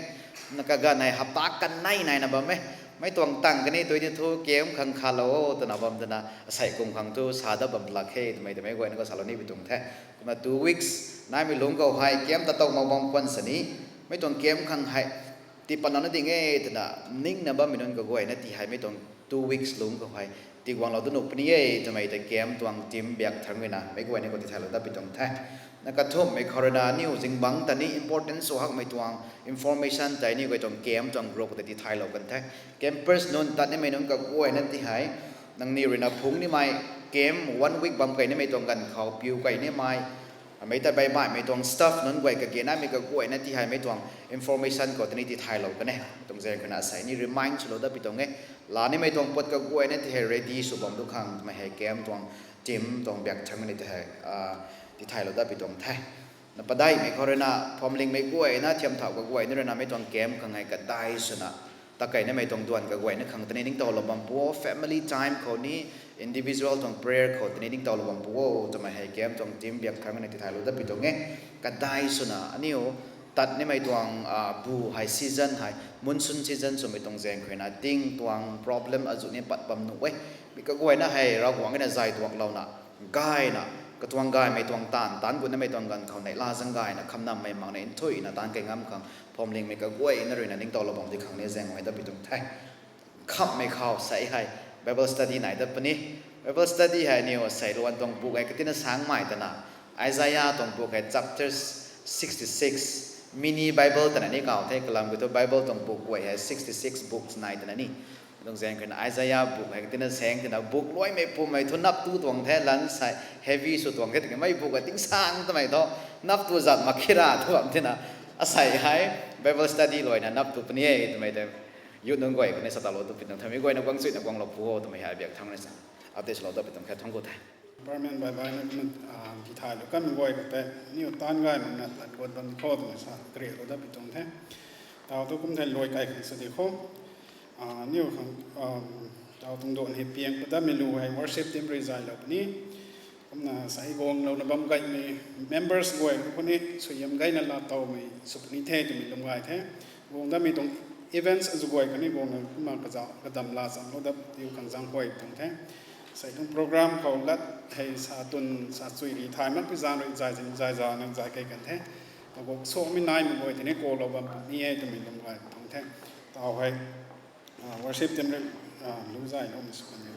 Na kaganv hei hapta kanei naina bam e. Mei tuang tang kani tui ni thu camp khang nkhavlou o twna bam twna asei kum khang thu sa dat bam lak khe twmei tei meic guayna khou salou nipui tuang the. Kumna two weeks naimei lungc khou hei camp ta tow mak bam khwan sini mei tuang camp khang hei tipatlouna ding e twna ningna bammei nunc kaguayna ti hei mei tuang two weeks lungc khou hei tiguanglou dat nuh puni e twmei tei camp tuang team biak thangc rui na meic guayna khou tithaylou datpui tuang the. Na kathumhmei khou rui na aniu zingbangc ta ni important sw hakmei tuang information tei aniu guay tuang camp tuang group tei tithaylou kan the. Campers nunc tat nimei nunc kaguayna ti hei nangniw rui na phungc nimei camp one week bam kei nimei tuang ganv khou piu kei nimei mei ta baihbaihmei tuang staff nunc guay kage naimei kaguayna ti hei mei tuang information khou tini tithaylou kan e. Tuang zaeng khou na asei ni remind swlou datpui tuang e. Laa nimei tuang pat kaguayna ti hei ready sw bam tu khang twmei hei camp tuang team tuang biak thangc ni ti hei tithaylou datpui tuang the. Na padeihmei khou rui na phuamlingmei guayna thiam thau kaguayna rui na mei tuang camp khang hei kadai swna ta kei nimei tuang duan kaguayna khang tini ningtowlou bam pu o, family time khou ni, individual tuang prayer khou tini ningtowlou bam pu o twmei hei camp tuang team biak thangc ni tithaylou datpui tuang e. Kadai swna aniu tat nimei tuang bu hei season hei monsoon season swmei tuang zaeng khou na ting tuang problem azuh ni pat bam nuh e. Mi kaguayna hei Ravguangc na zay duaklouna gayna katuang gaymei tuang taanv taanc gutnamei tuang ganv khou neihla zaeng gayna khamnammei makna nthuihna taanc kei ngam khang phuamlingmei kaguayna rui na ningtowlou bam di khang ni zaenghuay datpui tuang the. Khamhmei khou sei hei Bible study nai dat puni. Bible study hei aniu sei luan tuang book hei katina sangmei twna Isaiah tuang book hei chapter sixty six, mini Bible twna ni kaw the, kalam kiu thu Bible tuang book guay hei sixty six books nai twna ni. Tuang zaeng khou na Isaiah book hei katina saeng tina book luaimei pumei thu nap tu tuang the, lan sei heavy sw tuang the, tiki mei book hei tingsang twmei thu nap tu zat mak khe ra tu bam tina asei hei Bible study luaina nap tu puni e twmei tei youth nunc guay khou ni sa talou tu pui tuang the. Mi guayna guang chuina guanglou pu o twmei hei biak thangc ni sa update swlou dat pui tuang khe. Thuanc ku the. Department baihbaihna kumna tithaylou kanmei guay khou tei aniu taanc gaymei na tat guat bam di kho twna sa kariaklou dat pui tuang the. Taw tu kum the luai kai khang sa di kho. Aniu khang taw tuang duan hei piang padatmei lu hei worship team rui zaylou puni. Sei guanglouna bam gaymei members guay khou ni suaihiam gayna laa towmei sw puni the twmei lum gay the. Guang datmei tuang events azuh guay khou ni guangna kumna kazauh kadam laa chamlou dat diu khang zaeng huay tuang the. Sei tuang program khou lat hei sa tun sa chui ri thay makpui zaeng rui zay zin zay zana zay key kan the. Aguak suakmei naimei guay tei ni kalou bam puni e twmei lum gay tuang the. Tau hei worship team rui lu zayloumei sw kan e.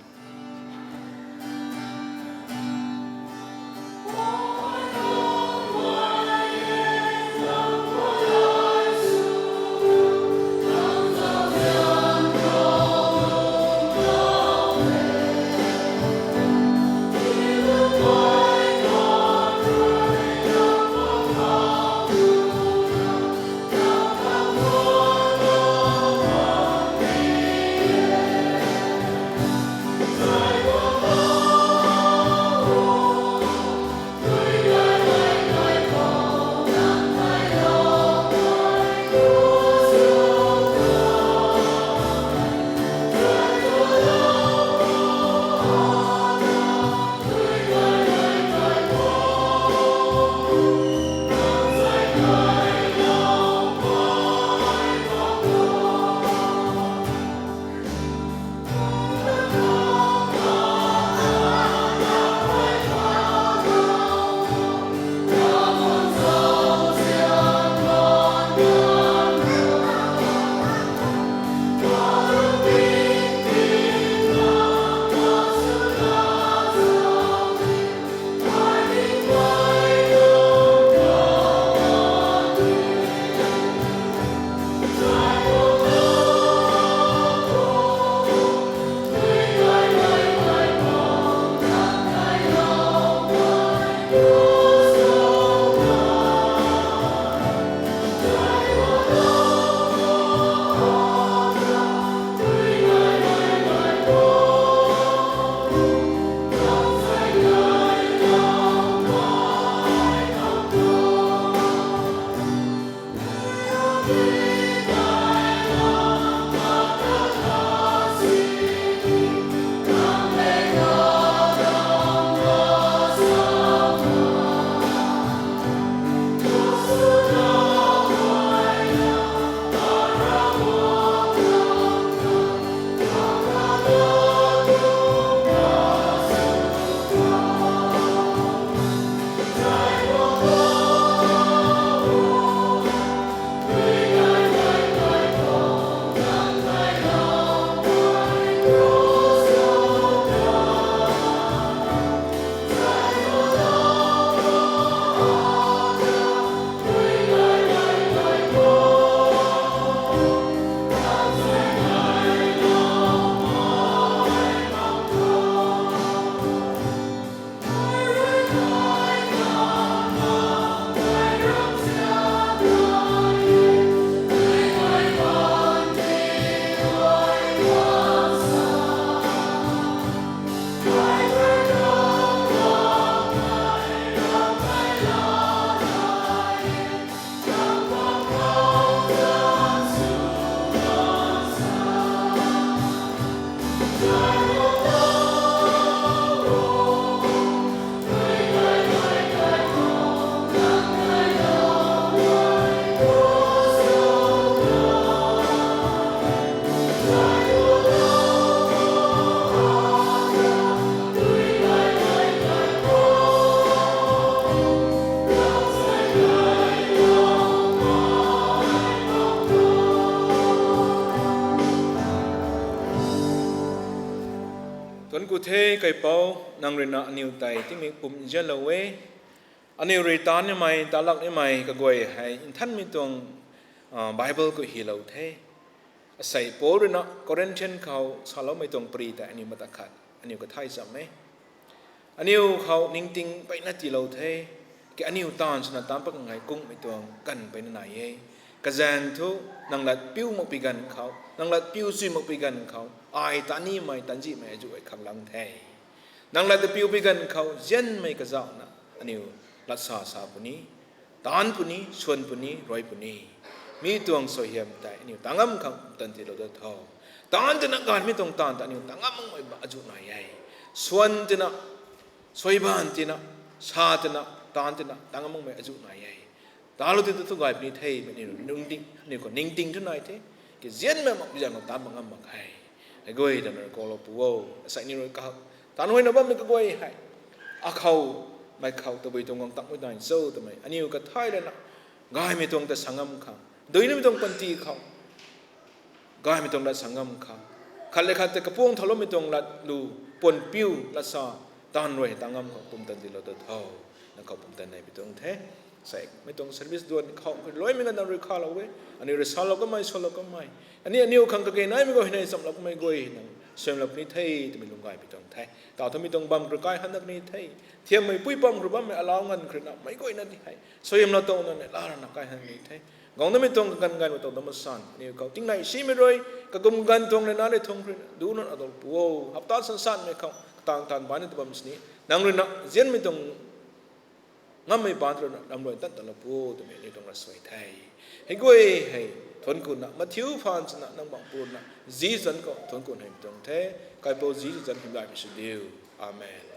Thuanc ku the, Kaipouc, nang rui na aniw tei tingmik pum nzianlou e. Aniw rui taanv nimei, talak nimei kaguay hei nthanmei tuang Bible khou hylou the. Asei Paul rui na Corinthian khou saloumei tuang pary tei aniw mata khat aniw kathay cham e. Aniw khou ningting peyna tiilou the, ki aniw taanv swna taanc pat kanei kungmei tuang ganv peyna nai e. Kazaeng thu, nang lat piu makpui ganv khou, nang lat piu chui makpui ganv khou, ai taanv nimei, taanc zihmei azuh e khang lang the. Nang lat ta piupui ganv khou nzianmei kazauhna aniw latsa sa puni, taanc puni, swan puni, rui puni. Mi tuang suaihiam tei aniw ta ngam khang tan tiilou dat tho. Taanc twna ganvmei tuang taanv ta aniw ta ngam makmei azuh nai e. Swan twna suaiban tina, sa tina, taanc tina, tang makmei azuh nai e. Talou ti tu thu gay puni the, mei aniu ningting, aniu khou ningting thu nai the. Kizianmei mak zaeng khou taanc mak ngam mak khe. Hei guay ta na rui kalou pu o, asei ni rui kahak. Taanc huayna bammei kaguay hei. Akhou, mei khou, tabui tuang guang tangmei dai cho twmei. Aniu kathay lana, gaymei tuang ta sa ngam khang. Duinamei tuang panty khou. Gaymei tuang lat sa ngam khang. Khat le khat tei kapuang thauloumei tuang lat lu, puan piu, lat sa, taanc rui tang ngam khang pumtan dilou ta tho. Nang khou pumtan nei pi tuang the. Sei, mei tuang service duan khou, luaimei ganv nang rui khalou e. Aniu rui salou kamei, salou kamei. Ani aniu khang kage naimei guay hei nai chamlou kamei guay nang suaihiamlou puni the, twmei lung gay pi tuang the. Taw thumei tuang bam khou kai han na kani the. Thiammei pui bam khou bammei alau nganv khou na, meic guayna di hei. Suaihiamlou tuang na ne, la rana kai han ni the. Guang namei tuang kaganv ganv khou tuang dam masan. Aniu khou tingnai simei rui, kakum ganv tuang le na le thung rui, du nunc adou pu o. Hapta san sanmei khou, katang taanv bani ta bam sini. Nang rui na, zianmei tuang ngammei baan rui na, ram rui tan talou pu o, twmei aniu tuang ra suai the. Hei guay hei, thuanc kuna, mathiu phaan swna, nang bang pu rui na, Jisu zanc khou, thuanc kun hei tuang the, kaipouc Jisu zanc hymdaihmei sw diu. Amen.